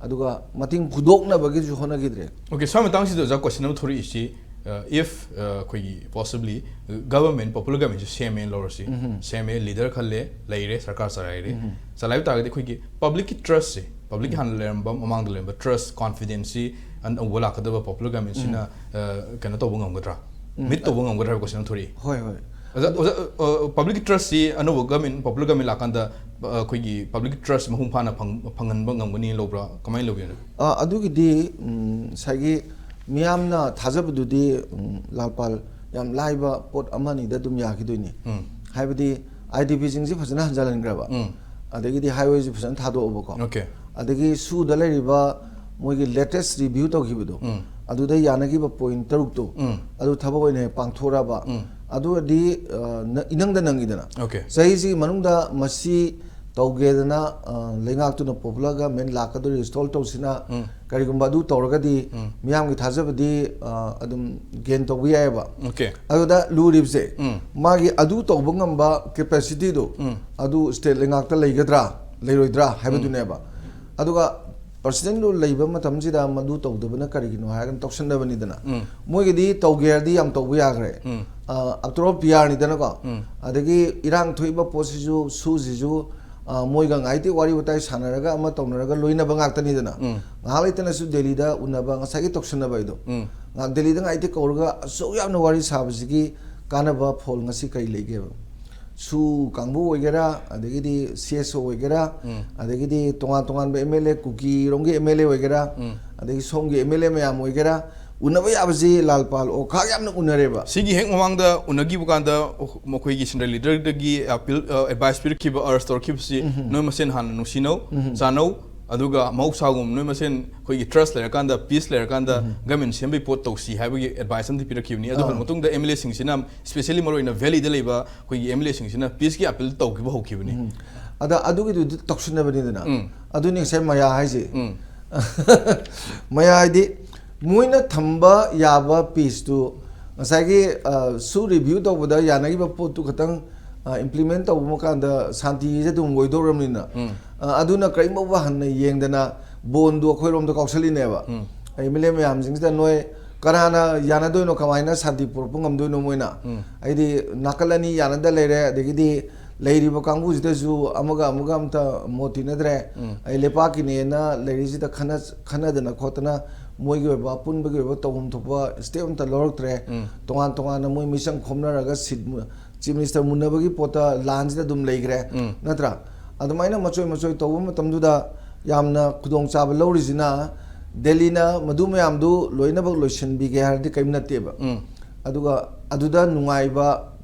ꯑꯗꯨꯒ ꯃꯇꯦꯡ ꯐꯨꯗꯣꯛꯅꯕꯒꯤꯁꯨ ꯍꯣꯠꯅꯈꯤꯗ꯭ꯔꯦ꯫ Okay, ꯁ꯭ꯋꯥꯏ ꯃꯇꯥꯡꯁꯤꯗ ꯑꯣꯖꯥ question ꯑꯃ ꯊꯣꯔꯛꯏꯁꯤ, ꯑ, if, ꯑ, ꯑꯩꯈꯣꯏꯒꯤ possibly government, popular government ꯁꯦ ꯁꯦꯝꯃꯦꯅ ꯂꯧꯔꯁꯤ, ꯎꯝ꯫ ꯁꯦꯝꯃꯦ, leader ꯈꯜꯂꯦ, ꯂꯩꯔꯦ, ꯁꯔꯀꯥꯔ ꯆꯂꯥꯏꯔꯦ꯫ ꯎꯝ꯫ ꯆꯂꯥꯏꯕ ꯇꯥꯔꯒꯗꯤ ꯑꯩꯈꯣꯏꯒꯤ public ꯀꯤ trust ꯁꯦ, public ꯀꯤ ꯎꯝ꯫ ꯍꯥꯟꯅ ꯂꯩꯔꯝꯕ, ꯃꯃꯥꯡꯗ ꯂꯩꯔꯝꯕ trust, confidence ꯁꯤ ꯑꯅꯧꯕ ꯂꯥꯛꯀꯗꯕ popular government ꯁꯤꯅ, ꯎꯝ꯫ ꯑ, ꯀꯩꯅꯣ ꯇꯧꯕ ꯉꯝꯒꯗ꯭ꯔꯥ? ꯎꯝ꯫ Meet ꯇꯧꯕ ꯉꯝꯒꯗ꯭ꯔꯥ ꯍꯥꯏꯕ question ꯑꯃ ꯊꯣꯔꯛꯏ꯫ ꯍꯣꯏ, ꯍꯣꯏ꯫ ꯑꯣꯖꯥ, ꯑꯗꯨ ꯑꯣꯖꯥ, ꯑ, public ꯀꯤ trust ꯁꯤ ꯑꯅꯧꯕ government, popular government ꯂꯥꯛꯀꯥꯟꯗ, ꯑ, ꯑꯩꯈꯣꯏꯒꯤ public ꯀꯤ trust ꯃꯄꯨꯡ ꯐꯥꯅ ꯐꯪ-, ꯐꯪꯍꯟꯕ ꯉꯝꯒꯅꯤ ꯂꯧꯕ꯭ꯔꯥ? ꯀꯃꯥꯏꯅ ꯂꯧꯕꯤꯕꯅꯣ? ꯑ, ꯑꯗꯨꯒꯤꯗꯤ, ꯎꯝ, ꯉꯁꯥꯏꯒꯤ ꯃꯤꯌꯥꯝꯅ ꯊꯥꯖꯕꯗꯨꯗꯤ, ꯎꯝ, ꯂꯥꯜꯄꯥꯜ, ꯌꯥꯝ ꯂꯥꯏꯕ ꯄꯣꯠ ꯑꯃꯅꯤꯗ ꯑꯗꯨꯝ ꯌꯥꯈꯤꯗꯣꯏꯅꯤ꯫ ꯎꯝ꯫ ꯍꯥꯏꯕꯗꯤ ꯑꯥꯏ ꯗꯤ ꯄꯤ ꯁꯤꯡꯁꯤ ꯐꯖꯅ ꯍꯟꯖꯤꯜꯍꯟꯈ꯭ꯔꯕ, ꯎꯝ꯫ ꯑꯗꯒꯤꯗꯤ highway ꯁꯤ ꯐꯖꯅ ꯊꯥꯗꯣꯛꯑꯕꯀꯣ꯫ Okay꯫ ꯑꯗꯒꯤ ꯁꯨꯗ ꯂꯩꯔꯤꯕ ꯃꯣꯏꯒꯤ latest review ꯇꯧꯈꯤꯕꯗꯣ, ꯎꯝ꯫ ꯑꯗꯨꯗ ꯌꯥꯅꯈꯤꯕ point ꯇꯔꯨꯛꯇꯣ, ꯎꯝ꯫ ꯑꯗꯨ ꯊꯕꯛ ꯑꯣꯏꯅ ꯍꯦꯛ ꯄꯥꯡꯊꯣꯔꯛꯑꯕ, ꯎꯝ꯫ ꯑꯗꯨ ꯑꯣꯏꯔꯗꯤ, ꯑ, ꯅ-, ꯏꯅꯪꯗ ꯅꯪꯉꯤꯗꯅ꯫ Okay꯫ ꯆꯍꯤꯁꯤꯒꯤ ꯃꯅꯨꯡꯗ ꯃꯁꯤ ꯇꯧꯒꯦꯗꯅ, ꯑ, ꯂꯩꯉꯥꯛꯇꯨꯅ popular government ꯂꯥꯛꯀꯗꯧꯔꯤ, install ꯇꯧꯁꯤꯅ, ꯎꯝ꯫ ꯀꯔꯤꯒꯨꯝꯕ ꯑꯗꯨ ꯇꯧꯔꯒꯗꯤ ꯎꯝ꯫ ꯃꯤꯌꯥꯝꯒꯤ ꯊꯥꯖꯕꯗꯤ, ꯑ, ꯑꯗꯨꯝ gain ꯇꯧꯕ ꯌꯥꯏꯑꯕ꯫ Okay꯫ ꯑꯗꯨꯗ ꯂꯨꯔꯤꯕꯁꯦ, ꯎꯝ꯫ ꯃꯥꯒꯤ ꯑꯗꯨ ꯇꯧꯕ ꯉꯝꯕ capacityꯗꯣ, ꯎꯝ꯫ ꯑꯗꯨ state ꯂꯩꯉꯥꯛꯇ ꯂꯩꯒꯗ꯭ꯔꯥ, ꯂꯩꯔꯣꯏꯗ꯭ꯔꯥ ꯍꯥꯏꯕꯗꯨꯅꯦꯕ꯫ ꯎꯝ꯫ ꯑꯗꯨꯒ presidentꯗꯨ ꯂꯩꯕ ꯃꯇꯝꯁꯤꯗ ꯃꯗꯨ ꯇꯧꯗꯕꯅ ꯀꯔꯤꯒꯤꯅꯣ ꯍꯥꯏꯔꯒꯅ ꯇꯧꯁꯟꯅꯕꯅꯤꯗꯅ꯫ ꯎꯝ꯫ ꯃꯣꯏꯒꯤꯗꯤ ꯇꯧꯒꯦ ꯍꯥꯏꯔꯗꯤ ꯌꯥꯝ ꯇꯧꯕ ꯌꯥꯈ꯭ꯔꯦ꯫ ꯎꯝ꯫ ꯑ, after all, PRꯅꯤꯗꯅꯀꯣ꯫ ꯎꯝ꯫ ꯑꯗꯒꯤ ꯏꯔꯥꯡ ꯊꯣꯛꯏꯕ ꯄꯣꯠꯁꯤꯁꯨ, ꯁꯨꯁꯤꯁꯨ, ꯑ, ꯃꯣꯏꯒ ꯉꯥꯏꯇꯦ ꯋꯥꯔꯤ ꯋꯥꯇꯥꯏ ꯁꯥꯟꯅꯔꯒ ꯑꯃ ꯇꯧꯅꯔꯒ ꯂꯣꯏꯅꯕ ꯉꯥꯛꯇꯅꯤꯗꯅ꯫ ꯎꯝ꯫ ꯉꯥꯏꯍꯥꯛ ꯂꯩꯇꯅꯁꯨ ꯗꯦꯜꯂꯤꯗ ꯎꯅꯕ, ꯉꯁꯥꯏꯒꯤ ꯇꯧꯁꯟꯅꯕ ꯍꯥꯏꯗꯣ꯫ ꯎꯝ꯫ ꯉꯥꯏꯍꯥꯛ ꯗꯦꯜꯂꯤꯗ ꯉꯥꯏꯇꯦ ꯀꯧꯔꯒ ꯑꯁꯨꯛ ꯌꯥꯝꯅ ꯋꯥꯔꯤ ꯁꯥꯕꯁꯤꯒꯤ ꯀꯥꯟꯅꯕ ꯐꯣꯜ ꯉꯁꯤ ꯀꯔꯤ ꯂꯩꯒꯦꯕ? ꯁꯨ ꯀꯥꯡꯕꯨ ꯑꯣꯏꯒꯦꯔꯥ, ꯑꯗꯒꯤꯗꯤ CSO ꯑꯣꯏꯒꯦꯔꯥ, ꯎꯝ꯫ ꯑꯗꯒꯤꯗꯤ ꯇꯣꯉꯥꯟ ꯇꯣꯉꯥꯟꯕ MLA, ꯀꯨꯀꯤꯔꯣꯝꯒꯤ MLA ꯑꯣꯏꯒꯦꯔꯥ, ꯎꯝ꯫ ꯑꯗꯒꯤ ꯁꯣꯝꯒꯤ MLA ꯃꯌꯥꯝ ꯑꯣꯏꯒꯦꯔꯥ, ꯎꯅꯕ ꯌꯥꯕꯁꯤ ꯂꯥꯜ ꯄꯥꯜ ꯑꯣ ꯈꯥꯛ ꯌꯥꯝꯅ ꯎꯅꯔꯦꯕ꯫ ꯁꯤꯒꯤ ꯍꯦꯛ ꯃꯃꯥꯡꯗ ꯎꯅꯈꯤꯕ ꯀꯥꯟꯗ ꯃꯈꯣꯏꯒꯤ central leaderꯗꯒꯤ appeal, ꯑ, advice ꯄꯤꯔꯛꯈꯤꯕ, urge ꯇꯧꯔꯛꯈꯤꯕꯁꯤ, ꯎꯝ꯫ ꯅꯣꯏ ꯃꯁꯦꯟ ꯍꯥꯟꯅ ꯅꯨꯡꯁꯤꯅꯧ, ꯎꯝ꯫ ꯆꯥꯅꯧ, ꯑꯗꯨꯒ ꯃꯍꯧꯁꯥꯒꯨꯝ ꯅꯣꯏ ꯃꯁꯦꯟ ꯑꯩꯈꯣꯏꯒꯤ trust ꯂꯩꯔꯀꯥꯟꯗ, peace ꯂꯩꯔꯀꯥꯟꯗ ꯎꯝ꯫ government ꯁꯦꯝꯕꯒꯤ ꯄꯣꯠ ꯇꯧꯁꯤ ꯍꯥꯏꯕꯒꯤ advice ꯑꯃꯗꯤ ꯄꯤꯔꯛꯈꯤꯕꯅꯤ꯫ ꯑꯗꯨ ꯑꯥ꯫ ꯃꯇꯨꯡꯗ MLAꯁꯤꯡꯁꯤꯅ, especially ꯃꯔꯨꯑꯣꯏꯅ Valleyꯗ ꯂꯩꯕ ꯑꯩꯈꯣꯏꯒꯤ MLAꯁꯤꯡꯁꯤꯅ peaceꯀꯤ appeal ꯇꯧꯈꯤꯕ ꯍꯧꯈꯤꯕꯅꯤ꯫ ꯎꯝ꯫ ꯑꯗ ꯑꯗꯨꯒꯤꯗꯨꯗꯤ ꯇꯧꯁꯤꯟꯅꯕꯅꯤꯗꯅ꯫ ꯎꯝ꯫ ꯑꯗꯨꯅꯤ ꯉꯁꯥꯏ ꯃꯌꯥ ꯍꯥꯏꯁꯦ꯫ ꯎꯝ꯫ ꯃꯌꯥ ꯍꯥꯏꯗꯤ ꯃꯣꯏꯅ ꯊꯝꯕ ꯌꯥꯕ peaceꯇꯨ ꯉꯁꯥꯏꯒꯤ, ꯑ, ꯁꯨ review ꯇꯧꯕꯗ ꯌꯥꯅꯈꯤꯕ ꯄꯣꯠꯇꯨ ꯈꯇꯪ, ꯑ, implement ꯇꯧꯕ ꯀꯥꯟꯗ ꯁꯥꯟꯇꯤꯁꯦ ꯑꯗꯨꯝ ꯑꯣꯏꯗꯧꯔꯕꯅꯤꯅ꯫ ꯎꯝ꯫ ꯑ, ꯑꯗꯨꯅ ꯀꯔꯤꯒꯨꯝꯕ ꯍꯟꯅ ꯌꯦꯡꯗꯅ ꯕꯣꯟꯗꯨ ꯑꯩꯈꯣꯏꯔꯣꯝꯗ ꯀꯥꯎꯁꯜꯂꯤꯅꯦꯕ꯫ ꯎꯝ꯫ MLA ꯃꯌꯥꯝꯁꯤꯡꯁꯤꯗ ꯅꯣꯏ ꯀꯅꯥꯅ ꯌꯥꯅꯗꯣꯏꯅꯣ, ꯀꯃꯥꯏꯅ ꯁꯥꯟꯇꯤ ꯄꯨꯔꯛꯄ ꯉꯝꯗꯣꯏꯅꯣ ꯃꯣꯏꯅ? ꯎꯝ꯫ ꯍꯥꯏꯗꯤ ꯅꯥꯀꯜ ꯑꯅꯤ ꯌꯥꯅꯗ ꯂꯩꯔꯦ, ꯑꯗꯒꯤꯗꯤ ꯂꯩꯔꯤꯕ ꯀꯥꯡꯕꯨꯁꯤꯗꯁꯨ ꯑꯃꯒ ꯑꯃꯒ ꯑꯝꯇ ꯃꯣꯠ ꯇꯤꯟꯅꯗ꯭ꯔꯦ꯫ ꯎꯝ꯫ ꯑꯩ ꯂꯩꯄꯥꯛꯀꯤꯅꯦꯅ ꯂꯩꯔꯤꯁꯤꯗ ꯈꯟꯅ-, ꯈꯟꯅꯗꯅ ꯈꯣꯠꯇꯅ ꯃꯣꯏꯒꯤ ꯑꯣꯏꯕ ꯑꯄꯨꯟꯕꯒꯤ ꯑꯣꯏꯕ ꯇꯧꯐꯝ ꯊꯣꯛꯄ step ꯑꯝꯇ ꯂꯧꯔꯛꯇ꯭ꯔꯦ꯫ ꯎꯝ꯫ ꯇꯣꯉꯥꯟ ꯇꯣꯉꯥꯟꯅ ꯃꯣꯏ ꯃꯤꯆꯪ ꯈꯣꯝꯅꯔꯒ seat ꯃꯨ-, Chief Minister ꯃꯨꯟꯅꯕꯒꯤ ꯄꯣꯠꯇ ꯂꯥꯟꯁꯤꯗ ꯑꯗꯨꯝ ꯂꯩꯈ꯭ꯔꯦ꯫ ꯎꯝ꯫ ꯅꯠꯇ꯭ꯔꯥ? ꯑꯗꯨꯃꯥꯏꯅ ꯃꯆꯣꯏ ꯃꯆꯣꯏ ꯇꯧꯕ ꯃꯇꯝꯗꯨꯗ ꯌꯥꯝꯅ ꯈꯨꯗꯣꯡꯆꯥꯕ ꯂꯧꯔꯤꯁꯤꯅ ꯗꯦꯜꯂꯤꯅ ꯃꯗꯨ ꯃꯌꯥꯝꯗꯨ ꯂꯣꯏꯅꯃꯛ ꯂꯣꯏꯁꯤꯟꯕꯤꯒꯦ ꯍꯥꯏꯔꯗꯤ ꯀꯔꯤꯝ ꯅꯠꯇꯦꯕ꯫ ꯎꯝ꯫ ꯑꯗꯨꯒ ꯑꯗꯨꯗ ꯅꯨꯡꯉꯥꯏꯕ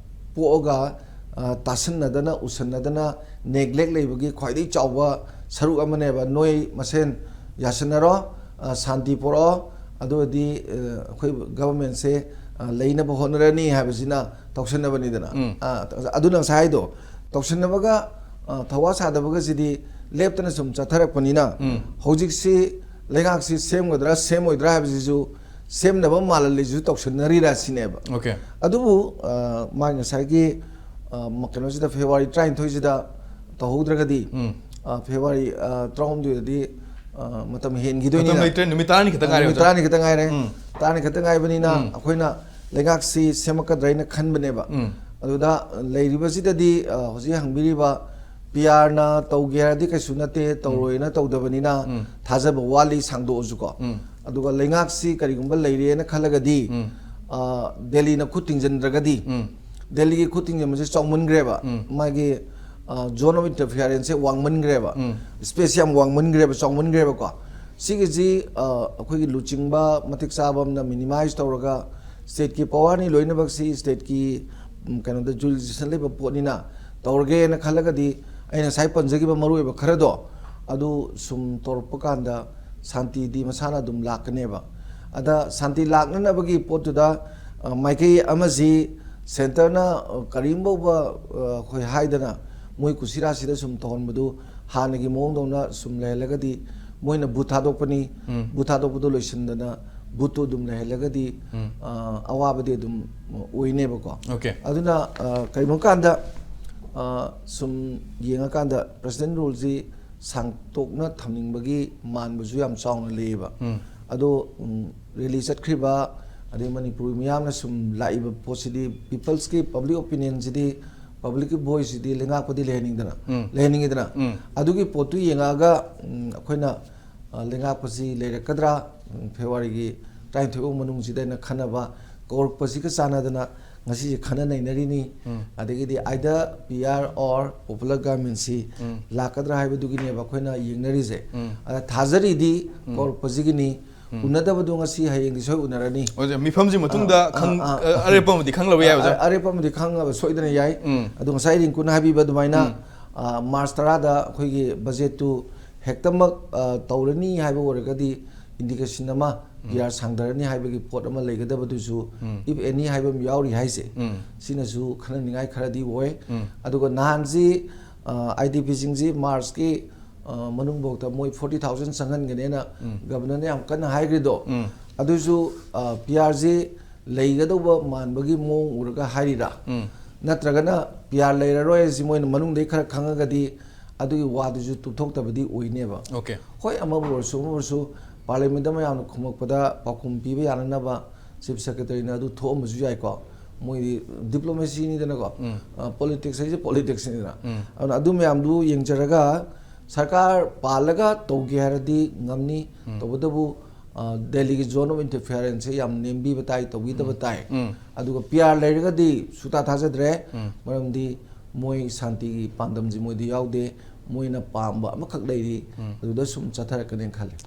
ꯄꯣꯛꯑꯒ, ꯑ, ꯇꯥꯁꯤꯟꯅꯗꯅ, ꯎꯁꯟꯅꯗꯅ, neglect ꯂꯩꯕꯒꯤ ꯈ꯭ꯋꯥꯏꯗꯒꯤ ꯆꯥꯎꯕ ꯁꯔꯨꯛ ꯑꯃꯅꯦꯕ꯫ ꯅꯣꯏ ꯃꯁꯦꯟ ꯌꯥꯁꯤꯟꯅꯔꯣ, ꯑ, ꯁꯥꯟꯇꯤ ꯄꯨꯔꯛꯑꯣ, ꯑꯗꯨ ꯑꯣꯏꯔꯗꯤ, ꯑ, ꯑꯩꯈꯣꯏ governmentꯁꯦ, ꯑ, ꯂꯩꯅꯕ ꯍꯣꯠꯅꯔꯅꯤ ꯍꯥꯏꯕꯁꯤꯅ ꯇꯧꯁꯤꯟꯅꯕꯅꯤꯗꯅ꯫ ꯎꯝ꯫ ꯑ, ꯑꯗꯨꯅ ꯉꯁꯥꯏ ꯍꯥꯏꯗꯣ, ꯇꯧꯁꯤꯟꯅꯕꯒ, ꯑ, ꯊꯧꯋꯥ ꯁꯥꯗꯕꯒꯁꯤꯗꯤ ꯂꯦꯞꯇꯅ ꯁꯨꯝ ꯆꯠꯊꯔꯛꯄꯅꯤꯅ, ꯎꯝ꯫ ꯍꯧꯖꯤꯛꯁꯤ ꯂꯩꯉꯥꯛꯁꯤ ꯁꯦꯝꯒꯗ꯭ꯔꯥ ꯁꯦꯝꯃꯣꯏꯗ꯭ꯔꯥ ꯍꯥꯏꯕꯁꯤꯁꯨ ꯁꯦꯝꯅꯕ ꯃꯥꯜꯍꯜꯂꯤꯁꯤꯁꯨ ꯇꯧꯁꯟꯅꯔꯤꯔꯥ ꯁꯤꯅꯦꯕ꯫ Okay꯫ ꯑꯗꯨꯕꯨ, ꯑ, ꯃꯥꯒꯤ ꯉꯁꯥꯏꯒꯤ, ꯑ, ꯃ-, ꯀꯩꯅꯣꯁꯤꯗ, ꯐꯦꯕ꯭ꯔꯨꯋꯥꯔꯤ ꯇꯔꯥꯅꯤꯊꯣꯏꯁꯤꯗ ꯇꯧꯍꯧꯗ꯭ꯔꯒꯗꯤ, ꯎꯝ꯫ ꯑ, ꯐꯦꯕ꯭ꯔꯨꯋꯥꯔꯤ, ꯑ, ꯇꯔꯥꯍꯨꯝꯗꯣꯏꯗꯗꯤ, ꯑ, ꯃꯇꯝ ꯍꯦꯟꯈꯤꯗꯣꯏꯅꯤꯅ, ꯃꯇꯝ ꯂꯩꯇ꯭ꯔꯦ, ꯅꯨꯃꯤꯠ ꯇꯔꯥꯅꯤ ꯈꯛꯇ ꯉꯥꯏꯔꯦ, ꯅꯨꯃꯤꯠ ꯑꯣꯖꯥ꯫ ꯇꯔꯥꯅꯤ ꯈꯛꯇ ꯉꯥꯏꯔꯦ꯫ ꯎꯝ꯫ ꯇꯔꯥꯅꯤ ꯈꯛꯇ ꯉꯥꯏꯕꯅꯤꯅ, ꯎꯝ꯫ ꯑꯩꯈꯣꯏꯅ ꯂꯩꯉꯥꯛꯁꯤ ꯁꯦꯝꯃꯛꯀꯗ꯭ꯔꯥ ꯍꯥꯏꯅ ꯈꯟꯕꯅꯦꯕ꯫ ꯎꯝ꯫ ꯑꯗꯨꯗ ꯂꯩꯔꯤꯕꯁꯤꯗꯗꯤ, ꯑ, ꯍꯧꯖꯤꯛ ꯍꯪꯕꯤꯔꯤꯕ ꯄꯤ ꯑꯥꯔꯅ ꯇꯧꯒꯦ ꯍꯥꯏꯔꯗꯤ ꯀꯩꯁꯨ ꯅꯠꯇꯦ, ꯇꯧꯔꯣꯏꯅ ꯇꯧꯗꯕꯅꯤꯅ ꯎꯝ꯫ ꯊꯥꯖꯕ ꯋꯥꯠꯂꯤ ꯁꯥꯡꯗꯣꯛꯑꯁꯨꯀꯣ꯫ ꯎꯝ꯫ ꯑꯗꯨꯒ ꯂꯩꯉꯥꯛꯁꯤ ꯀꯔꯤꯒꯨꯝꯕ ꯂꯩꯔꯦꯅ ꯈꯜꯂꯒꯗꯤ, ꯎꯝ꯫ ꯑ, ꯗꯦꯜꯂꯤꯅ ꯈꯨꯠ ꯊꯤꯡꯖꯤꯟꯗ꯭ꯔꯒꯗꯤ, ꯎꯝ꯫ ꯗꯦꯜꯂꯤꯒꯤ ꯈꯨꯠ ꯊꯤꯡꯖꯤꯟꯕꯁꯦ ꯆꯥꯎꯃꯟꯈ꯭ꯔꯦꯕ꯫ ꯎꯝ꯫ ꯃꯥꯒꯤ, ꯑ, zone of interference say ꯋꯥꯡꯃꯟꯈ꯭ꯔꯦꯕ꯫ Um. Space ꯁꯦ ꯌꯥꯝ ꯋꯥꯡꯃꯟꯈ꯭ꯔꯦꯕ, ꯆꯥꯎꯃꯟꯈ꯭ꯔꯦꯕꯀꯣ꯫ ꯁꯤꯒꯤꯁꯤ, ꯑ, ꯑꯩꯈꯣꯏꯒꯤ ꯂꯨꯆꯤꯡꯕ ꯃꯇꯤꯛ ꯆꯥꯕ ꯑꯃꯅ minimize ꯇꯧꯔꯒ, state ꯀꯤ power ꯅꯤ ꯂꯣꯏꯅꯃꯛꯁꯤ state ꯀꯤ, ꯎꯝ, ꯀꯩꯅꯣꯗ jurisdiction ꯂꯩꯕ ꯄꯣꯠꯅꯤꯅ, ꯇꯧꯔꯒꯦꯅ ꯈꯜꯂꯒꯗꯤ ꯑꯩꯅ ꯉꯁꯥꯏ ꯄꯟꯖꯈꯤꯕ ꯃꯔꯨꯑꯣꯏꯕ ꯈꯔꯗꯣ ꯑꯗꯨ ꯁꯨꯝ ꯇꯧꯔꯛꯄ ꯀꯥꯟꯗ ꯁꯥꯟꯇꯤꯗꯤ ꯃꯁꯥꯅ ꯑꯗꯨꯝ ꯂꯥꯛꯀꯅꯦꯕ꯫ ꯑꯗ ꯁꯥꯟꯇꯤ ꯂꯥꯛꯅꯅꯕꯒꯤ ꯄꯣꯠꯇꯨꯗ, ꯑ, ꯃꯥꯏꯀꯩ ꯑꯃꯁꯤ centre ꯅ, ꯑ, ꯀꯔꯤꯝꯐꯥꯎꯕ, ꯑ, ꯑꯩꯈꯣꯏ ꯍꯥꯏꯗꯅ ꯃꯣꯏ ꯀꯨꯁꯤꯔꯥꯁꯤꯗ ꯁꯨꯝ ꯇꯧꯍꯟꯕꯗꯨ ꯍꯥꯟꯅꯒꯤ ꯃꯑꯣꯡꯗꯧꯅ ꯁꯨꯝ ꯂꯩꯍꯜꯂꯒꯗꯤ, ꯃꯣꯏꯅ ꯚꯨꯠ ꯊꯥꯗꯣꯛꯄꯅꯤ, ꯎꯝ꯫ ꯚꯨꯠ ꯊꯥꯗꯣꯛꯄꯗꯣ ꯂꯣꯏꯁꯤꯟꯗꯅ ꯚꯨꯠꯇꯨ ꯑꯗꯨꯝ ꯂꯩꯍꯜꯂꯒꯗꯤ, ꯎꯝ꯫ ꯑ, ꯑꯋꯥꯕꯗꯤ ꯑꯗꯨꯝ ꯑꯣꯏꯅꯦꯕꯀꯣ꯫ Okay꯫ ꯑꯗꯨꯅ, ꯑ, ꯀꯔꯤꯒꯨꯝꯕ ꯀꯥꯟꯗ, ꯑ, ꯁꯨꯝ ꯌꯦꯡꯉꯀꯥꯟꯗ president rule ꯁꯤ ꯁꯥꯡꯇꯣꯛꯅ ꯊꯝꯅꯤꯡꯕꯒꯤ ꯃꯥꯟꯕꯁꯨ ꯌꯥꯝ ꯆꯥꯎꯅ ꯂꯩꯌꯦꯕ꯫ ꯎꯝ꯫ ꯑꯗꯣ, ꯎꯝ, rally ꯆꯠꯈ꯭ꯔꯤꯕ, ꯑꯗꯩ ꯃꯅꯤꯄꯨꯔ ꯃꯤꯌꯥꯝꯅ ꯁꯨꯝ ꯂꯥꯛꯏꯕ ꯄꯣꯠꯁꯤꯗꯤ, people's ꯀꯤ public opinion ꯁꯤꯗꯤ, public ꯀꯤ voice ꯁꯤꯗꯤ ꯂꯩꯉꯥꯛꯄꯗꯤ ꯂꯩꯍꯟꯅꯤꯡꯗꯅ, ꯎꯝ꯫ ꯂꯩꯍꯟꯅꯤꯡꯉꯤꯗꯅ꯫ ꯎꯝ꯫ ꯑꯗꯨꯒꯤ ꯄꯣꯠꯇꯨ ꯌꯦꯡꯉꯛꯑꯒ, ꯎꯝ, ꯑꯩꯈꯣꯏꯅ, ꯑ, ꯂꯩꯉꯥꯛꯄꯁꯤ ꯂꯩꯔꯛꯀꯗ꯭ꯔꯥ, ꯎꯝ, ꯐꯦꯕ꯭ꯔꯨꯋꯥꯔꯤꯒꯤ ꯇꯔꯥꯅꯤꯊꯣꯏ ꯐꯥꯎ ꯃꯅꯨꯡꯁꯤꯗ ꯑꯩꯅ ꯈꯟꯅꯕ ꯀꯧꯔꯛꯄꯁꯤꯒ ꯆꯥꯟꯅꯗꯅ ꯉꯁꯤꯁꯦ ꯈꯟꯅ ꯅꯩꯅꯔꯤꯅꯤ꯫ ꯎꯝ꯫ ꯑꯗꯒꯤꯗꯤ either P R or popular government ꯁꯤ ꯎꯝ꯫ ꯂꯥꯛꯀꯗ꯭ꯔꯥ ꯍꯥꯏꯕꯗꯨꯒꯤꯅꯦꯕ ꯑꯩꯈꯣꯏꯅ ꯌꯦꯡꯅꯔꯤꯁꯦ꯫ ꯎꯝ꯫ ꯑꯗ ꯊꯥꯖꯔꯤꯗꯤ ꯎꯝ꯫ ꯀꯧꯔꯛꯄꯁꯤꯒꯤꯅꯤ꯫ ꯎꯝ꯫ ꯎꯅꯗꯕꯗꯣ ꯉꯁꯤ ꯍꯌꯦꯡꯗꯤ ꯁꯣꯏ ꯎꯅꯔꯅꯤ꯫ ꯑꯣꯖꯥ, ꯃꯤꯐꯝꯁꯤ ꯃꯇꯨꯡꯗ ꯑꯥ, ꯈꯪ-, ꯑꯥ, ꯑꯥ, ꯑ, ꯑꯥ꯫ ꯑꯔꯦꯞꯄ ꯑꯃꯗꯤ ꯈꯪꯂꯕ ꯌꯥꯏ, ꯑꯣꯖꯥ꯫ ꯑ-, ꯑꯔꯦꯞꯄ ꯑꯃꯗꯤ ꯈꯪꯉꯕ ꯁꯣꯏꯗꯅ ꯌꯥꯏ꯫ ꯎꯝ꯫ ꯑꯗꯣ ꯉꯁꯥꯏ ꯔꯤꯡꯀꯨꯅ ꯍꯥꯏꯕꯤꯕ ꯑꯗꯨꯃꯥꯏꯅ, ꯎꯝ꯫ ꯑ, ꯃꯥꯔꯆ ꯇꯔꯥꯗ ꯑꯩꯈꯣꯏꯒꯤ ꯕꯖꯦꯠꯇꯨ ꯍꯦꯛꯇꯃꯛ, ꯑ, ꯇꯧꯔꯅꯤ ꯍꯥꯏꯕ ꯑꯣꯏꯔꯒꯗꯤ, indication ꯑꯃ, ꯎꯝ꯫ P R ꯁꯥꯡꯊꯔꯅꯤ ꯍꯥꯏꯕꯒꯤ ꯄꯣꯠ ꯑꯃ ꯂꯩꯒꯗꯕꯗꯨꯁꯨ, ꯎꯝ꯫ if any ꯍꯥꯏꯕ ꯑꯃ ꯌꯥꯎꯔꯤ ꯍꯥꯏꯁꯦ, ꯎꯝ꯫ ꯁꯤꯅꯁꯨ ꯈꯟꯅꯅꯤꯡꯉꯥꯏ ꯈꯔꯗꯤ ꯑꯣꯏ꯫ ꯎꯝ꯫ ꯑꯗꯨꯒ ꯅꯍꯥꯟꯁꯤ, ꯑꯥꯏ ꯗꯤ ꯄꯤꯁꯤꯡꯁꯤ ꯃꯥꯔꯆꯀꯤ ꯃꯅꯨꯡꯐꯥꯎꯗ ꯃꯣꯏ ꯐꯣꯔꯇꯤ ꯊꯥꯎꯖꯟ ꯆꯪꯍꯟꯒꯅꯦꯅ ꯒꯕꯔꯅꯔꯅ ꯌꯥꯝ ꯀꯟꯅ ꯍꯥꯏꯈ꯭ꯔꯤꯗꯣ, ꯑꯗꯨꯁꯨ ꯄꯤ ꯑꯥꯔꯁꯤ ꯂꯩꯒꯗꯧꯕ ꯃꯥꯟꯕꯒꯤ ꯃꯑꯣꯡ ꯎꯔꯒ ꯍꯥꯏꯔꯤꯔꯥ? ꯅꯠꯇ꯭ꯔꯒꯅ ꯄꯤ ꯑꯥꯔ ꯂꯩꯔꯔꯣꯏ ꯍꯥꯏꯁꯤ ꯃꯣꯏꯅ ꯃꯅꯨꯡꯗꯒꯤ ꯈꯔ ꯈꯪꯉꯒꯗꯤ ꯑꯗꯨꯒꯤ ꯋꯥꯗꯨꯁꯨ ꯇꯨꯞꯊꯣꯛꯇꯕꯗꯤ ꯑꯣꯏꯅꯦꯕ꯫ ꯑꯣꯀꯦ꯫ ꯍꯣꯏ, ꯑꯃꯕꯨ ꯑꯣꯏꯔꯁꯨ ꯑꯃꯕꯨ ꯑꯣꯏꯔꯁꯨ ꯄꯥꯔꯂꯤꯌꯥꯃꯦꯟꯗ ꯃꯌꯥꯝꯅ ꯈꯨꯝꯃꯛꯄꯗ ꯄꯥꯎꯈꯨꯝ ꯄꯤꯕ ꯌꯥꯅꯅꯕ ꯆꯤꯐ ꯁꯦꯀ꯭ꯔꯦꯇꯔꯤꯅ ꯑꯗꯨ ꯊꯣꯛꯑꯝꯕꯁꯨ ꯌꯥꯏꯀꯣ꯫ ꯃꯣꯏꯗꯤ ꯗꯤꯄ꯭ꯂꯣꯃꯦꯁꯤꯅꯤꯗꯅꯀꯣ꯫ ꯄꯣꯂꯤꯇꯤꯛꯁ ꯍꯥꯏꯁꯦ ꯄꯣꯂꯤꯇꯤꯛꯁꯅꯤꯗꯅ꯫ ꯑꯗꯨꯅ ꯑꯗꯨ ꯃꯌꯥꯝꯗꯨ ꯌꯦꯡꯖꯔꯒ ꯁꯔꯀꯥꯔ ꯄꯥꯜꯂꯒ ꯇꯧꯒꯦ ꯍꯥꯏꯔꯗꯤ ꯉꯝꯅꯤ꯫ ꯇꯧꯕꯇꯕꯨ ꯗꯦꯜꯂꯤꯒꯤ ꯖꯣꯟ ꯑꯣꯐ ꯏꯟꯇꯔꯐꯤꯌꯔꯦꯟꯁꯁꯦ ꯌꯥꯝ ꯅꯦꯝꯕꯤꯕ ꯇꯥꯏ, ꯇꯧꯕꯤꯗꯕ ꯇꯥꯏ꯫ ꯑꯗꯨꯒ ꯄꯤ ꯑꯥꯔ ꯂꯩꯔꯒꯗꯤ ꯁꯨꯇꯥ ꯊꯥꯖꯗ꯭ꯔꯦ꯫ ꯃꯔꯝꯗꯤ ꯃꯣꯏ ꯁꯥꯟꯇꯤꯒꯤ ꯄꯥꯟꯗꯝꯁꯤ ꯃꯣꯏꯗꯤ ꯌꯥꯎꯗꯦ꯫ ꯃꯣꯏꯅ ꯄꯥꯝꯕ ꯑꯃꯈꯛ ꯂꯩꯔꯤ꯫ ꯑꯗꯨꯗ ꯁꯨꯝ ꯆꯠꯊꯔꯛꯀꯅꯦꯅ ꯈꯜꯂꯤ꯫